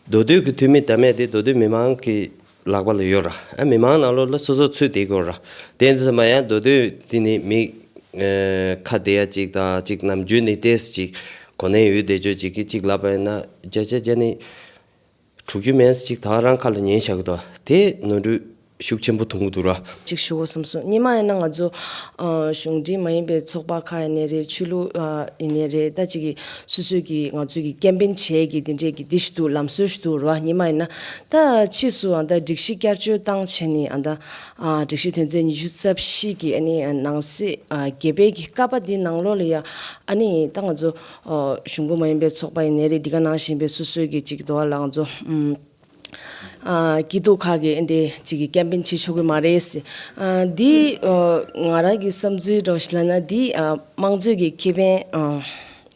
མདོ་སྟོད་ཀྱི་འཐུས་མི་བདམས་ཡས་དེ་མདོ་སྟོད་མི་མང་གི་ལག་པ་ལ་ཡོད་ར། ཨ་མི་མང་ནང་ལོགས་ལ་སོ་སོ་ཚུད་བསྡད་དགོས་ར། དེ་ཚོ་མ་ཡང་མདོ་སྟོད་དེ་ནི་མི་ཨ་ཁ་བདེ་ཡ་གཅིག་དང་གཅིག་ནམ་རྒྱུན་ནས་ཏོག་ཙམ་གཅིག་གོ་གནས་ཡོད་བསྡད་ཆོག་གཅིག་གིས་གཅིག་ལབ་པ་ཡིན་ན་བརྒྱ་ཆ་བརྒྱ་ནས་དྲུག་ཅུ་མན་ཙམ་གཅིག་ད་རང་ཁ་ལ་ཉན་བཞག་གི་འདུག་དེ་ནོར་འཁྲུལ་ཤུགས་ཆེན་པོ་མཐོང་གི་འདུག་ར། ཅིག་ཞུ་དགོས་བསམ་སོང་། སྔོན་མ་ཡིན་ན་ང་ཚོ་ཨ་གཞུང་འབྲེལ་མ་ཡིན་པའི་ཚོགས་པ་ཁག་ཡིན་ནའི་རེད། ཆོས་ལུགས་ཨ་ཡིན་ནའི་རེད། ད་ཅིག་གི་སོ་སོའི་གི་ང་ཚོའི་གི་ཀེམ་པེན་བྱེད་ཀྱི་དེ་འདྲས་ཀྱི་འདི་ཞིག་འདུག་ལམ་སྲོལ་ཞིག་འདུག་ར། སྔོན་མ་ཡིན་ན་ད་ཕྱིས་སུ་ཨ་ད་སྒྲིག་གཞི་བསྐྱར་བཅོས་བཏང་བྱས་ནས་ཨ་ད་ཨ་སྒྲིག་གཞི་དོན་ཚན་ཉི་ཤུ་རྩ་བཞི་གི་ཨ་ནི་ནང་གསེས་ཨ་བརྒྱད་པའི་གི་ཀ་པ་འདི་ནང་ལོགས་ལ་ཡ་ཨ་ནི་ད་ང་ཚོ་ཨ་གཞུང་འབྲེལ་མ་ཡིན་པའི་ཚོགས་པ་ཡིན་ནའི་རེད། འདི་ག་ནང་བཞིན་པའི་སོ་སོའི་གི་ཅིག་འདུག་ཨ་ལ་ང་ཚོ་ཨམ། ཨ་སྐྱིད་སྡུག་ཁག་གི་ཨེ་འདྲས་ཅིག་གི་ཀེམ་པེན་བྱེད་ཆོག་གི་མ་རེད་ཟེར། ཨ་འདི་ཨ་ང་རང་གི་བསམ་ཚུལ་འདྲ་བོ་ཞིག་ལབ་ན་འདི་ཨ་དམངས་གཙོའི་གི་ཁེ་ཕན་ཨ་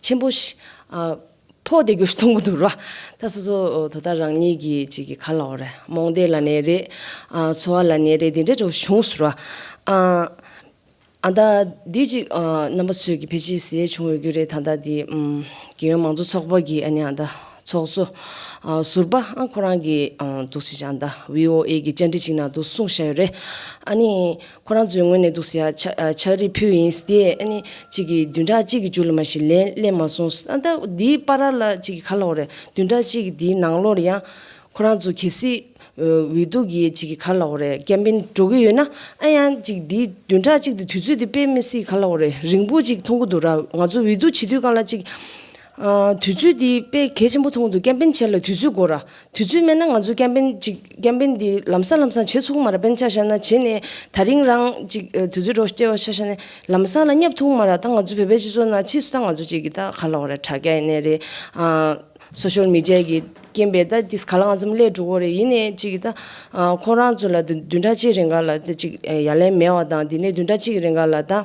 ཆེན་པོ་ཞིག་ཨ་ཕོག་བསྡད་རྒྱུ་ཞིག་མཐོང་གི་འདུག་ར། ད་སོ་སོ་ཨ་དོ་བདག་རང་ཉིད་ཀྱི་ཅིག་གི་ག་ལབ་དགོས་རེད། རྨོངས་དད་ལབ་ནའི་རེད། ཨ་ཚོར་བ་ལབ་ནའི་རེད། འདི་འདྲས་འདྲ་བོ་བྱུང་སོང་ར། ཨ། ཨ་ད་འདི་ཅིག་ཨ་རྣམ་པ་ཚོས་ཀྱི་ཕལ་ཆེར་གཟིགས་ཡས་བྱུང་ཡོད་རྒྱུ་རེད། ད་ལྟ་འདི་ཨམ་རྒྱལ་ཡོངས་མང་གཙོ་ཚོགས་པ་གི་ཨ་ནི་ཨ་ད་ཚོགས་གཙོ་ཨ་ཟུར་པ་ཨ་ཁོ་རང་གི་ཨ་འདུག་སེ་ཅིག་ཨ་ད་བྷི་ཨོ་ཨེ་གི་བཅར་འདྲི་ཅིག་ནང་འདུག་གསུངས་བཞག་ཡོད་རེད། ཨ་ནི་ཁོ་རང་ཚོའི་ངོས་ནས་འདུག་སེ་ཡ་ཕྱག་ཕྱག་བྲིས་ཕུལ་ཡིན་ཟེར། ཨ་ནི་ཅིག་གི་བདུན་ཕྲག་གཅིག་གི་མཇུག་ལ་མ་གཞི་ལན་སླེབས་མ་སོང་། ཨ་ད་འདིའི་བར་ལ་ཅིག་གི་ག་ལབ་དགོས་རེད། བདུན་ཕྲག་གཅིག་གི་འདིའི་ནང་ལོགས་ལ་ཡང་། ཁོ་རང་ཚོ་གལ་སྲིད་ཨ་འོས་བསྡུ་གི་ཅིག་གི་ག་ལབ་དགོས་རེད། ཀེམ་པེན་འགྲོ་གི་ཡོད་ན་ཨ་ཡང་ཅིག་འདི་བདུན་ཕྲག་གཅིག་དེ་དུས་ཚོད་དེ་དཔེ་མི་སྲིད་ག་ལབ་དགོས་རེད། རིང་པོ་ཅིག་མཐོང་གི་འདུག་ར། ང་ཚོ་འོས་བསྡུ་བྱེད་དུས་སྒང་ལ་ཅིག་ཨ་དུས་ཚོད་དེ་དཔེ་གལ་ཆེན་པོ་མཐོང་གི་འདུག་ཀེམ་པེན་བྱེད་ལ་དུས་ཚོད་དགོས་ར། དུས་ཚོད་མེད་ན་ང་ཚོ་ཀེམ་པེན་ཅིག་ཀེམ་པེན་དེ་ལམ་སང་ལམ་སང་བྱེད་ཆོག་གི་མ་རེད། དཔེར་ན་ཆ་བཞག་ན་བྱས་ནས་ད་རིང་རང་ཅིག་ཨ་དུས་ཚོད་འགྲོ་སྟེར་བ་ཆ་བཞག་ནས་ལམ་སང་ལ་བསྙབ་ཐུབ་གི་མ་རེད། ད་ང་ཚོ་བོད་པའི་སྤྱི་ཚོགས་ནང་ཕྱིས་སུ་ད་ང་ཚོ་ཅིག་གི་ད་ག་ལབ་དགོས་རེད། དྲ་རྒྱ་ཡིན་ནའི་རེད། ཨ། སོ་ཤལ་མི་ཌི་ཡ་གི་རྐྱེན་པས་ད་ཏིས་ག་ལ་གང་འཚམ་སླེབས་འགྲོ་གི་རེད། ཡིན་ནའི་ཅིག་ད་ཨ་ཁོ་རང་ཚོ་ལ་བདུན་བདུན་ཕྲག་གཅིག་རིང་ག་ལ་ད་ཅིག་ཡ་ལན་མེད་པ་དང་། དེ་ནས་བདུན་ཕྲག་གཅིག་གི་རིང་ག་ལ་ད་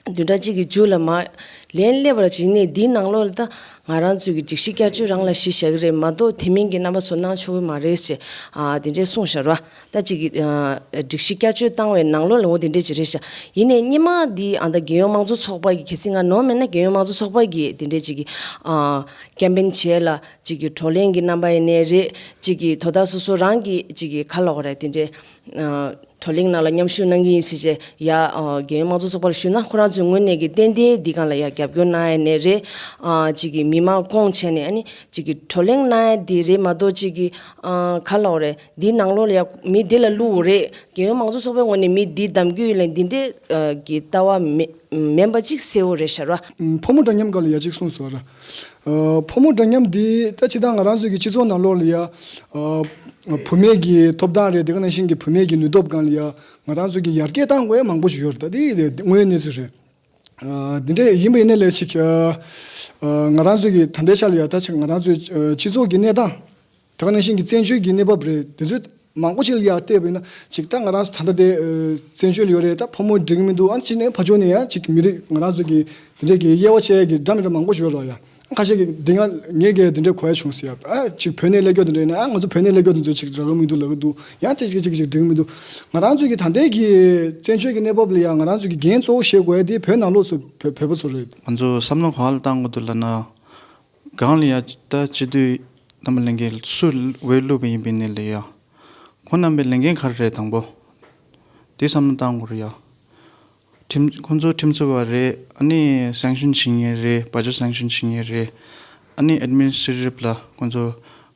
བདུན་ཕྲག་གཅིག་གི་མཇུག་ལ་མར་ལན་སླེབས་པ་ཅིག་ནས་འདིའི་ནང་ལོགས་ལ་ད་ང་རང་ཚོའི་གི་སྒྲིག་གཞི་བསྐྱར་བཅོས་རང་ལ་གཞི་བཞག་གི་རེད་མ་གཏོགས་དེ་མིན་གྱི་རྣམ་པ་ཚོ་གནང་ཆོག་གི་མ་རེད་ཞེས་ཨ་དེ་འདྲས་གསུངས་བཞག་ར། ད་ཅིག་གི་ཨ་སྒྲིག་གཞི་བསྐྱར་བཅོས་བཏང་བའི་ནང་ལོགས་ལ་འོ་དེ་འདྲས་ཅིག་རེད་ཤག་ཡིན་ནའི་སྔོན་མ་འདི་ཨ་ད་རྒྱལ་ཡོངས་དམངས་གཙོ་ཚོགས་པ་གི་གལ་སྲིད་ང་ནོར་མེད་ན་རྒྱལ་ཡོངས་དམངས་གཙོ་ཚོགས་པ་གི་དེ་འདྲས་ཅིག་གི་ཨ་ཀེམ་པེན་བྱས་ལ་ཅིག་གི་བགྲོ་གླེང་གི་རྣམ་པ་ཡིན་ནའི་རེད། ཅིག་གི་དོ་བདག་སོ་སོ་རང་གི་ཅིག་གི་ག་ལབ་དགོས་རེད་དེ་འདྲས་ཨ། བགྲོ་གླེང་ནང་ལ་མཉམ་ཞུགས་གནང་གི་ཡིན་ཟེར་བྱས་ཡ། ཨ་རྒྱལ་ཡོངས་དམངས་གཙོ་ཚོགས་པ་ལ་ཞུས་ན་ཁོ་རང་ཚོའི་ངོས་ནས་ཀྱི་ཏན་ཏན་འདི་སྒང་ལ་ཡ་རྒྱབ་སྐྱོར་གནང་ཡ་ནས་རེད། ཨ་ཅིག་གི་མི་མང་སྐོང་བྱས་ནས་ཨ་ནི་ཅིག་གི་བགྲོ་གླེང་གནང་ཡ་འདི་རེད་མ་གཏོགས་ཅིག་གི་ཨ་ག་ལབ་དགོས་རེད་འདིའི་ནང་ལོགས་ལ་ཡ་མི་འདི་ལ་བླུག་དགོས་རེད། རྒྱལ་ཡོངས་དམངས་གཙོ་ཚོགས་པའི་ངོས་ནས་མི་འདི་གདམ་རྒྱུ་ཡོད་ལ་འདི་འདྲའི་ཨ་གི་ལྟ་བ་མེད་མིན་པ་ཅིག་གསལ་བོ་རེད་ཤག་ར། ཕོ་མོ་འདྲ་མཉམ་སྒང་ལ་ཡ་གཅིག་གསུངས་སོང་ར། ཨ་ཕོ་མོ་འདྲ་མཉམ་འདི་ད་སྤྱིར་བཏང་ང་རང་ཚོའི་གི་སྤྱི་ཚོགས་ནང་ལོགས་ལ་ཡ། ཨ་བུད་མེད་ཀྱི་ཐོབ་ཐང་རེད་དེ་ག་ནང་བཞིན་གྱི་བུད་མེད་ཀྱི་ནུས་སྟོབས་སྒང་ལ་ཡ་ང་རང་ཚོའི་གི་ཡར་རྒྱས་བཏང་དགོས་ཡ་མང་པོ་ཞིག་ཡོད་རེད་ད་དེ་དངོས་ཡོད་གནས་ཚུལ་རེད། ཨ་འདི་འདྲས་ཡིན་པ་ཡིན་ན་ལས་ཅིག་ཨ་ང་རང་ཚོའི་གི་ད་ལྟའི་ཆ་ལ་ཡ་ད་ཅིག་ང་རང་ཚོའི་ཨ་སྤྱི་ཚོགས་ཀྱི་གནས་སྟངས། དེ་ག་ནང་བཞིན་གྱི་བཙན་བྱོལ་གྱི་གནས་བབ་རེད་དེ་ཚོ་མང་པོ་ཅིག་ལ་ཡ་བལྟས་པ་ཡིན་ན་ཅིག་ད་ང་རང་ཚོ་ད་ལྟ་དེ་བཙན་བྱོལ་ཡོད་རེད་ད་ཕོ་མོ་འགྲིག་གི་མི་འདུག་ཨ་ཅི་ནས་ཕ་ཕྱོགས་ནས་ཡང་ཅིག་མི་རིགས་ང་རང་ཚོ་གི་དེ་འདྲས་ཀྱི་དབྱེ་བ་ཕྱེ་ཡ་གི་འདྲ་མི་འདྲ་མང་པོ་ཞིག་ཡོད་རེད་ཡ། ཁ་ཤས་ཀྱི་འདི་ང་ངས་གི་དེ་འདྲས་གོ་ཡ་བྱུང་ཟེར་ཡ་ཨ་ཅིག་བོད་ནས་སླེབས་མཁན་དེ་འདྲས་ནས་ཨ་ང་ཚོ་བོད་ནས་སླེབས་མཁན་དེ་ཚོ་ཅིག་རག་གི་མི་འདུག་ལབ་གི་འདུག་ཡང་ཅིག་ཅིག་ཅིག་ཅིག་འགྲིག་གི་མི་འདུག་ང་རང་ཚོ་གི་ད་ལྟའི་གི་བཙན་བྱོལ་གྱི་གནས་བབ་ལ་ཡ་ང་རང་ཚོ་གི་འགན་གཙོ་བོ་བཞེས་དགོས་ཡ་དེ་བོད་ནང་ལོགས་སུ་བོད་བོད་པ་ཚོ་རེད། ང་ཚོ་བསམ་བློ་ག་པར་བཏང་དགོས་འདུག་ལབ་ན། གང་ལ་ཡ་ད་སྤྱི་འཐུས་རྣམ་པ་ལས་འགན་སུ་འོས་བླུགས་པ་ཡིན་པའི་ནི་ལ་ཡ། ཁོང་རྣམ་པའི་ལས་འགན་ག་རེ་རེད་དང་པོ། དེ་བསམ་བློ་བཏང་དགོས་རེད་ཡ། ཁྲིམས་ཁོང་ཚོ་ཁྲིམས་བཟོ་བ་རེད་ཨ་ནི་སེང་ཤིན་བྱེད་མཁན་རེད་བ་ཇེཊ་སེང་ཤིན་བྱེད་མཁན་རེད། ཨ་ནི་ཨེཌ་མི་ནི་སི་ཊྲེ་ཊིབ་ལ་ཁོང་ཚོ་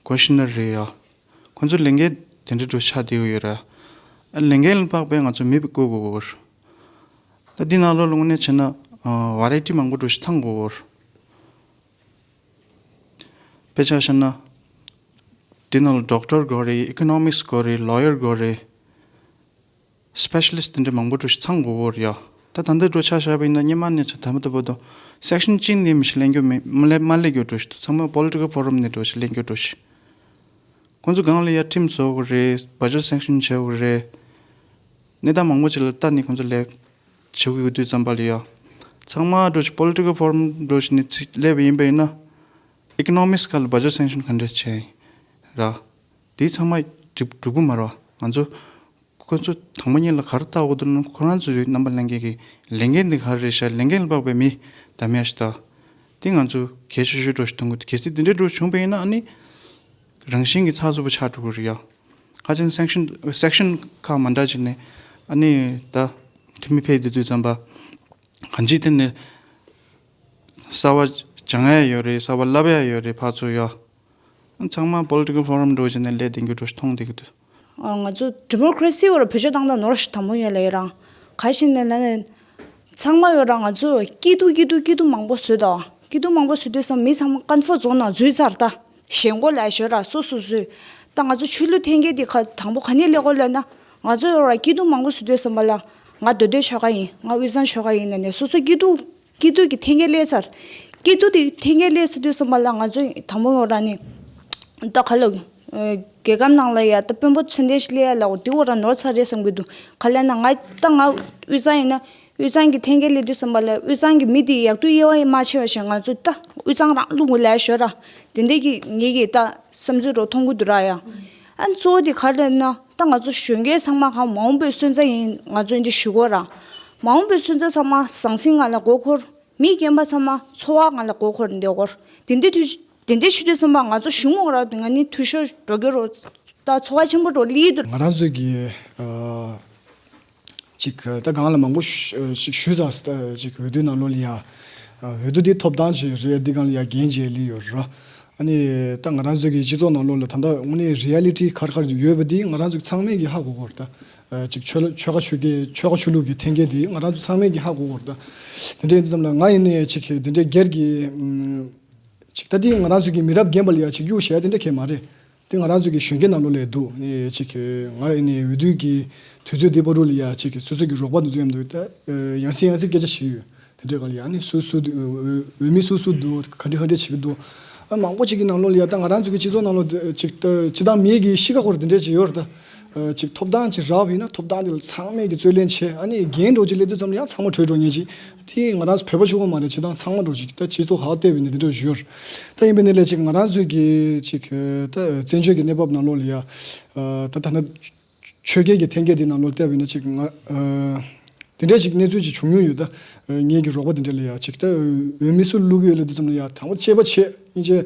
ཀོ་མི་ཤི་ནར་རེད་ཡ། ཁོང་ཚོ་ལས་འགན་དེ་འདྲ་འགྲོ་ཆགས་བསྡད་ཡོད་ར། ཨ་ལས་འགན་ལ་དཔག་པའི་ང་ཚོ་མི་བསྐོ་དགོས་ར། ད་འདི་ནང་ལོགས་ལ་དངོས་གནས་བྱས་ན་ཨ་ཝ་རའི་ཊི་མང་པོ་འགྲོ་ཞིག་ཚང་དགོས་ར། དཔེ་ཆ་བཞག་ན། འདི་ནང་ལ་ཌོག་ཊར་དགོས་རེད། ཨི་ཀོ་ནོ་མིག་སི་དགོས་རེད། ལོ་ཡར་དགོས་རེད། སི་པེ་ཤ་ལི་སི་ཊི་དེ་འདྲ་མང་པོ་འགྲོ་ཞིག་ཚང་དགོས་ཀྱི་ཡོད་རེད་ཡ། ད་ད་ལྟ་འགྲོ་ཆ་བཞག་པ་ཡིན་ན་སྔོན་མ་ནས་ཚ་ད་མ་ད་བར་དུ་སེག་ཤན་གཅིག་ནས་མི་ཞིག་ལེན་རྒྱུ་མེད་མ་ལེ་མ་ལེན་རྒྱུ་འགྲོ་ཞིག་འདུག་ཚང་མ་པོ་ལི་ཊི་ཀལ་ཕོ་རམ་ནས་འགྲོ་ཞིག་ལེན་རྒྱུ་འགྲོ་ཞིག་ཁོང་ཚོ་སྒང་ལ་ཡ་ཁྲིམས་བཟོ་དགོས་རེད། བ་ཇེཊ་སེང་ཤན་བྱེད་དགོས་རེད། གནས་སྟངས་མང་པོ་ཅིག་ལ་ལྟ་ནས་ཁོང་ཚོ་ལས་བྱེད་དགོས་ཡོད་དུས་ཙམ་པ་ལ་ཡ། ཚང་མ་འགྲོ་ཞིག་པོ་ལི་ཊི་ཀལ་ཕོ་རམ་འགྲོ་ཞིག་ནས་ཚིག་སླེབས་པ་ཡིན་པ་ཡིན་ན། ཨི་ཀོ་ནོ་མིག་སི་ཁ་ལ་བ་ཇེཊ་སེང་ཤན་ག་འདྲས་བྱས་ཡིན་ར། དེ་ཚང་མ་འགྲིག་འགྲིག་པོ་མ་རེད་བ། ང་ཚོ་ཁོ་ཚོ་དང་པོ་ཉིད་ལ་ག་རེ་ལྟ་དགོས་འདུག་ན་ཁོ་རང་ཚོའི་རྣམ་པ་ལྷན་རྒྱས་ཀྱི་ལས་འགན་འདི་ག་རེ་རེད་ཤག་ལས་འགན་ལ་དཔག་པའི་མི་འདམ་ཡ་ཞིག་ད། དེ་ང་ཚོ་གལ་ཆེ་ཤོས་འགྲོ་ཞིག་མཐོང་གི་འདུག་གལ་སྲིད་དེ་འདྲའི་འགྲོ་བྱུང་པ་ཡིན་ན་ཨ་ནི་རང་བཞིན་གྱི་ཚགས་ཚུད་པོ་ཆགས་འགྲོ་གི་རེད་ཡ། ཁ་ཅིག་སེག་ཤན་སེག་ཤན་ཁག་མ་འདྲ་ཅིག་ནས་ཨ་ནི་ད་འཐུས་མི་ཕེབས་བསྡད་དུས་ཙམ་པ་གང་ཅིའི་ཐད་ནས་གསར་བ་སྦྱང་ཡ་ཡོད་རེད། གསར་བ་བསླབ་ཡ་ཡོད་རེད་ཕར་ཚུར་ཡ། ཚང་མ་པོ་ལི་ཊི་ཀལ་ཕོ་རམ་འགྲོ་བྱས་ནས་ལས་དེང་གི་འགྲོ་ཞིག་མཐོང་བསྡད་ཀྱི་འདུག་ཨ་ང་ཚོ་ཌི་མོ་ཀ་རེ་སི་བར་བེད་སྤྱོད་བཏང་སྟངས་ནོར་ཞིག་དང་པོ་ཡོད་ལ་ཡོད་རང་ག་ཞིག་ནས་ལ་ནས་ཚང་མ་ཡོད་རང་ང་ཚོ་སྐྱིད་སྡུག་སྐྱིད་སྡུག་སྐྱིད་སྡུག་མང་པོ་བཟོས་དང་སྐྱིད་སྡུག་མང་པོ་བཟོས་དུས་སམ་མི་ཚང་མ་ཀམ་ཕོར་ཛོན་ནང་འཛུལ་ཚར་ད་ཞེན་ཁོག་ལ་ཞོད་ར་སོ་སོ་སོས་ད་ང་ཚོ་ཆོས་ལུགས་འཐེན་འཁྱེར་དེ་ཁ་དང་པོ་ག་ནས་སླེབས་གོ་ལབ་ན་ང་ཚོ་ཡོད་ར་སྐྱིད་སྡུག་མང་པོ་བཟོས་དུས་སམ་པ་ལ་ང་མདོ་སྟོད་ཆོལ་ཁ་ཡིན་ང་དབུས་གཙང་ཆོལ་ཁ་ཡིན་ལབ་ནས་སོ་སོ་སྐྱིད་སྡུག་སྐྱིད་སྡུག་གི་འཐེན་འཁྱེར་སླེབས་ཚར། སྐྱིད་སྡུག་དེ་འཐེན་འཁྱེར་སླེབས་ཚར་དུས་ཙམ་པ་ལ་ང་ཚོ་དང་པོ་ཡོད་ར་ནི། ད་ག་ལ། རྒྱལ་ཁབ་ནང་ལ་ཡ་ད་དཔོན་པོ་ཚོན་ལྡན་ཞིག་སླེབས་ཡ་ལ་འོ་དེ་འོ་ར་ནོར་ཚར་རེད་བསམ་གི་འདུག་ག་ལ་ན་ང་ད་ང་དབུས་གཙང་ཡིན་ན་དབུས་གཙང་གི་འཐེན་འཁྱེར་སླེབས་དུས་ཙམ་པ་ལ་དབུས་གཙང་གི་མི་དེ་ཡག་སྡུག་དབྱེ་བ་མ་ཕྱེ་བ་བཞིན་ང་ཚོ་ད་དབུས་གཙང་རང་ལུགས་ལ་ཞོར་ར་དེ་འདྲས་ཀྱི་ངེད་ཀྱི་ད་བསམ་ཚུལ་རོ་མཐོང་གི་འདུག་ར་ཡ། ཨ་གཙོ་བོ་དེ་ག་རེ་ན་ད་ང་ཚོ་གཞོན་སྐྱེས་ཚང་མ་གང་མ་འོངས་པའི་སོན་རྩ་ཡིན་ང་ཚོ་འདི་ཞུ་གོ་ར། མ་འོངས་པའི་སོན་རྩ་ཚང་མ་ཟང་ཟིང་ང་ལ་མགོ་འཁོར། མི་རྒན་པ་ཚང་མ་འཚོ་བ་ང་ལ་མགོ་འཁོར་འདི་འཁོར། དེ་འདྲའི་དུས་དེ་འདྲའི་ཆུ་དུས་ཙམ་པ་ང་ཚོ་གཞུང་འོག་ར་ང་ནི་འཐུས་ཤོར་འགྲོ་གི་རོ། ད་འཚོ་བ་ཆེན་པོ་འགྲོ་ལི་དུ། ང་རང་ཚོས་ཀྱི་ཨ་ཅིག་ད་གང་ལ་མང་པོ་ཞིག་ཞུས་ཙང་ཅིག་འོས་བསྡུའི་ནང་ལོགས་ལ་ཡ་འོས་བསྡུ་འདི་ཐོབ་ཐང་ཅིག་རེད། འདི་གང་ལ་ཡ་འགན་བྱས་ལི་ཡོད་ར། ཨ་ནི་ད་ང་རང་ཚོའི་གི་སྤྱི་ཚོགས་ནང་ལོགས་ལ་ད་ལྟ་དངོས་གནས་རི་ཡ་ལི་ཊི་ག་རེ་ག་རེ་ཡོད་པ་འདི་ང་རང་ཚོ་ཚང་མས་ཀྱི་ཧ་གོ་གོ་ར་ད། ཅིག་ཆོལ་ཆོལ་ཁ་ཆོལ་ཁའི་ཆོལ་ཁ་ཆོས་ལུགས་ཀྱི་འཐེན་འཁྱེར་འདི་ང་རང་ཚོ་ཚང་མས་ཀྱི་ཧ་གོ་གོ་ར་ད། དེ་འདྲའི་ཙམ་ལ་ང་ཡིན་ནས་ཅིག་དེ་འདྲའི་སྒེར་གྱི་ཅིག་ད་འདི་ང་རང་ཚོ་གི་མི་རབས་རྒན་པ་ལ་ཡ་ཅིག་གཡུག་བཞག་དེ་འདྲ་གས་མ་རེད། དེ་ང་རང་ཚོ་གི་གཞོན་སྐྱེས་ནང་ལོགས་ལ་འདུག་ཅིག་ང་ཡིན་ནས་འོས་བསྡུ་གི་དུས་ཚོད་འདི་བར་དུ་ལ་ཡ་ཅིག་སོ་སོ་གི་རོགས་པ་འདི་ཚོ་མཉམ་དུ་ད་ཡང་སེ་ཡང་སེ་སྐད་ཆ་བྱེད་ཡོད། དེ་འདྲའི་སྒང་ལ་ཡང་ནི་སུ་སུ་འདུག་འོས་མི་སུ་སུ་འདུག་ག་འདྲ་ག་འདྲ་བྱེད་ཀྱི་འདུག་ཨ་མང་པོ་ཅིག་གི་ནང་ལོགས་ལ་ཡ་ད་ང་རང་ཚོ་གི་སྤྱི་ཚོགས་ནང་ལོགས་ཅིག་ད་སྤྱི་བཏང་མིའི་གི་གཤིས་ཀ་སྐོར་དེ་འདྲ་ཅིག་ཡོད་རེད་ད། ཅིག་ཐོབ་ཐང་ཅིག་རག་པ་ཡིན་ན་ཐོབ་ཐང་དེ་ལ་ཚང་མས་ཀྱི་རྩོད་ལེན་བྱས། ཨ་ནི་རྒན་འདྲ་བོ་ཅིག་སླེབས་དུས་ཙམ་ལ་ཡང་ཚང་མ་བྲོས་འགྲོ་མཁན་ཅིག་དེ་ང་རང་ཚོ་བོད་པ་གཅིག་པོ་མ་རེད། སྤྱིར་བཏང་ཚང་མ་འདྲ་བོ་ཅིག་ད་སྤྱི་ཚོགས་ག་པར་བལྟས་པ་ཡིན་ན་དེ་འདྲ་བོ་ཞིག་ཡོད་རེད། ད་ཡིན་པ་ཡིན་ནའི་ལས་ཅིག་ང་རང་ཚོའི་གི་ཅིག་ད་བཙན་བྱོལ་གྱི་གནས་བབ་ནང་ལོགས་ལ་ཡ་ད་ད་ལྟ་ཆོས་རྒྱལ་གྱི་ཐེམ་སྐས་འདི་ནང་ལོགས་བལྟས་པ་ཡིན་ན་ཅིག་ང་དེ་འདྲའི་ཅིག་གནས་ཚུལ་ཅིག་བྱུང་མྱོང་ཡོད། ད་ངེད་ཀྱི་རོགས་པ་དེ་འདྲ་ལ་ཡ་ཅིག་ད་འོས་མི་སུ་བླུག་གི་ཡོད་ལབ་དུས་ཙམ་ལ་ཡ་དང་པོ་དཔྱད་པ་བྱས། ཡིན་ཅེ་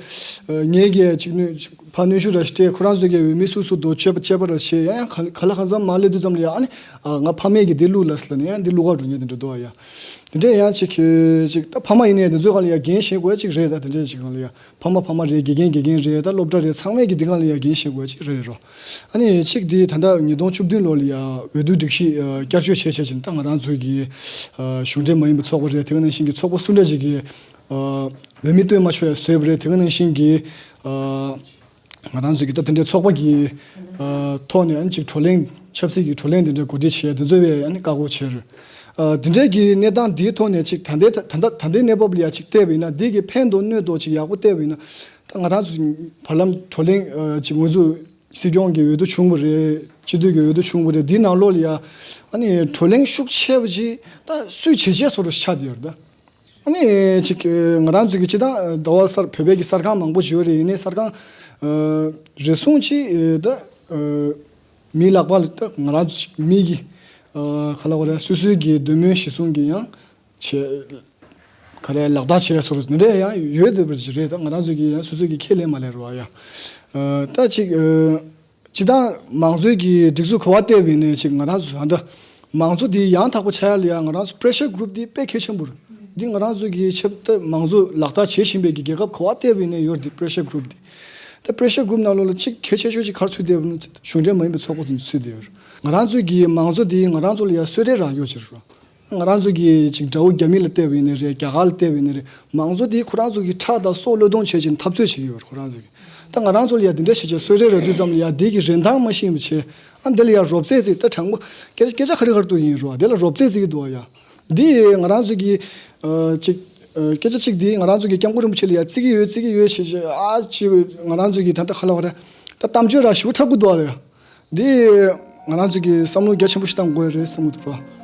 ངེད་ཀྱིས་ཅིག་ནུས་ཕར་གནོན་ཤུགས་ར་ཞིག་སྤྲད། ཁོ་རང་ཚོ་གི་འོས་མི་སུ་སུ་འདུག་དཔྱད་པ་དཔྱད་པ་ར་བྱས། ཡང་ཡང་ག་ག་ལ་གང་འཚམ་མར་སླེབས་དུས་ཙམ་ལ་ཡ་ཨ་ནི་ང་ཕ་མས་ཀྱི་འདི་བླུག་ལབ་ཟེར་ལབ་ནས་ཡང་འདི་བླུག་ག་འགྲོ་མཁན་དེ་འདྲ་འདུག་ཨ་ཡ། དེ་འདྲས་ཡང་ཅིག་ཅིག་ད་ཕ་མ་ཡིན་ནའི་དེ་ཚོའི་སྒང་ལ་ཡ་འགན་བཞེས་དགོས་ཡ་ཅིག་རེད། ད་དེ་འདྲས་ཅིག་སྒང་ལ་ཡ། ཕ་མ་ཕ་མ་རེད། དགེ་རྒན་དགེ་རྒན་རེད། ད་སློབ་གྲྭ་རེད། ཚང་མས་ཀྱི་འདི་སྒང་ལ་ཡ་འགན་བཞེས་དགོས་ཅིག་རེད་རོ། ཨ་ནི་གཅིག་འདི་ད་ལྟ་ཉིས་སྟོང་བཅུ་བདུན་ལོ་ལ་ཡ་འོས་བསྡུ་སྒྲིག་གཞི་ཨ་བསྐྱར་བཅོས་བྱས་བྱས་ཅིང་ད་ང་རང་ཚོའི་གི་ཨ་གཞུང་འབྲེལ་མ་ཡིན་པའི་ཚོགས་པ་རེད། དེ་ག་ནང་བཞིན་གྱི་ཚོགས་པ་སུ་འདྲ་ཅིག་གི་ཨ་འོས་མི་བཏོན་མ་ཆོག་ཡ་བཟོས་པ་རེད། དེ་ག་ནང་བཞིན་གྱི་ཨ་ང་རང་ཚོའི་གི་ད་དེ་འདྲའི་ཚོགས་པ་གི་ཨ་ཐོག་ནས་ཨ་ནི་ཅིག་བགྲོ་གླེང་ཆབ་སྲིད་ཀྱི་བགྲོ་གླེང་དེ་འདྲ་གོ་སྒྲིག་བྱས། དེ་ཚོ་བས་ཨ་ནི་བཀག་འགོག་བྱས་རེད། ཨ་དེ་འདྲའི་གི་གནས་སྟངས་འདིའི་ཐོག་ནས་ཅིག་ད་ལྟའི་ད་ད་ལྟ་ད་ལྟའི་གནས་བབ་ལ་ཡ་ཅིག་བལྟས་པ་ཡིན་ན། འདི་གི་ཕན་དང་གནོད་དང་ཅིག་ཡག་པོ་བལྟས་པ་ཡིན་ན། ད་ང་རང་ཚོ་བར་ལམ་བགྲོ་གླེང་ཨ་ཅིག་ང་ཚོ་སྲིད་སྐྱོང་གི་འོས་བསྡུ་བྱུང་བ་རེད། སྤྱི་འཐུས་ཀྱི་འོས་བསྡུ་བྱུང་བ་རེད། འདིའི་ནང་ལོགས་ལ་ཡ་ཨ་ནི་བགྲོ་གླེང་ཤུགས་ཆེ་བ་ཅིག་ད་སུས་བྱེད་བྱེད་བཟོ་འདྲ་ཆགས་བསྡད་ཡོད་རེད་ད། ཨ་ནི་ཅིག་ང་རང་ཚོ་གི་སྤྱིར་བཏང་ཟླ་བ་གསར་བོད་པའི་གི་གསར་ཁང་མང་པོ་ཞིག་ཡོད་རེད། ཡིན་ནའི་གསར་ཁང་ཨ་རེ་ཟུང་ཅིག་ད་ཨ་མིའི་ལག་པ་ལ་ད་ང་རང་ཚོ་ཅིག་མི་གི་ཨ་ག་ལབ་དགོས་རེད། སོ་སོའི་གི་འདོད་མོས་གཞི་བཟུང་གི་ཡང་བྱས། ག་རེ་ལག་བསྟར་བྱས་སོ་རེ་འདྲ་ཡང་ཡོད་བསྡད་པ་ཞིག་རེད། ད་ང་རང་ཚོ་གི་ཡང་སོ་སོ་གི་ཁས་ལེན་མ་ལེན་རེད་བ་ཡ། ཨ་ད་ཅིག་ཨ་སྤྱིར་བཏང་མང་གཙོའི་གི་སྒྲིག་འཛུགས་ག་པར་བལྟས་པ་ཡིན་ནའི་ཅིག་ང་རང་ཚོ་ད་ལྟ་མང་གཙོ་འདི་ཡང་དག་པ་ཆགས་ཡ་ལ་ཡ་ང་རང་ཚོ་pressure group འདི་དཔེ་གལ་ཆེན་པོ་རེད། འདི་ང་རང་ཚོ་གི་ཆབ་ད་མང་གཙོ་ལག་བསྟར་བྱེད་བཞིན་པའི་གི་རྒྱལ་ཁབ་ག་པར་བལྟས་པ་ཡིན་ནའི་ཡོད་རེད། འདི་pressure group འདི་ད་pressure group ནང་ལོགས་ལ་ཅིག་གལ་ཆེ་ཤོས་ཅིག་ག་རེ་ཚུད་བསྡད་པ་ན་གཞུང་འབྲེལ་མ་ཡིན་པའི་ཚོགས་པ་ཚོ་ཚུད་བསྡད་ཡོད་རེད། ང་རང་ཚོ་གི་མང་གཙོ་འདི་ང་རང་ཚོ་ལ་ཡ་གསོལ་རས་རག་ཡོད་ཅིག་རེད། ང་རང་ཚོ་གི་ཅིག་དགྲ་བོ་རྒྱ་མི་ལ་བལྟས་པ་ཡིན་ནའི་རེད། རྒྱ་གར་ལ་བལྟས་པ་ཡིན་ནའི་རེད། མང་གཙོ་དེ་ཁོ་རང་ཚོ་གི་ཁྲག་དང་སྲོག་བློས་གཏོང་བྱས་ཅིང་འཐབ་རྩོད་བྱེད་ཀྱི་ཡོད་རེད་ཁོ་རང་ཚོ་གི། ད་ང་རང་ཚོ་ལ་ཡ་དེ་འདྲ་བྱེད་བྱས་གསོལ་རས་རག་དུས་ཙམ་ལ་ཡ་དེ་གི་རིན་ཐང་མ་ཤེས་པ་བྱས། ཨ་འདི་ལ་ཡ་རོབ་རྩེད་རྩེད། ད་དྲང་པོ་སྐད་སྐད་ཆ་ག་རེ་ག་རེ་འདུག་ཡིན་རོགས། དེ་ལ་རོབ་རྩེད་རྩེད་ཀྱི་འདུག་ཡ། འདི་ང་རང་ཚོ་གི་ཨ་ཅིག་ཨ་སྐད་ཆ་གཅིག་འདི་ང་རང་ཚོ་གི་སྐྱབས་མགོན་རིན་པོ་ཆེ་ལ་ཡ་རྩེད་ཀྱི་ཡོད་རྩེད་ཀྱི་ཡོད་ཞེས་ཞེས་ཨ་ཅིག་ང་རང་ཚོ་གི་ད་ལྟ་ག་ལབ་དགོས་རེད། ད་གཏམ་བརྗོད་ར་ཞིབ་པོ་འཁྲབ་ཀྱི་འདུག་ཨ་ལ་ཡ། འདི་ང་རང་ཚོ་གི་བསམ་བློ་རྒྱ་ཆེན་པོ་ཞིག་བཏང་དགོས་རེད་བསམ་གྱི་འདུག་རོ།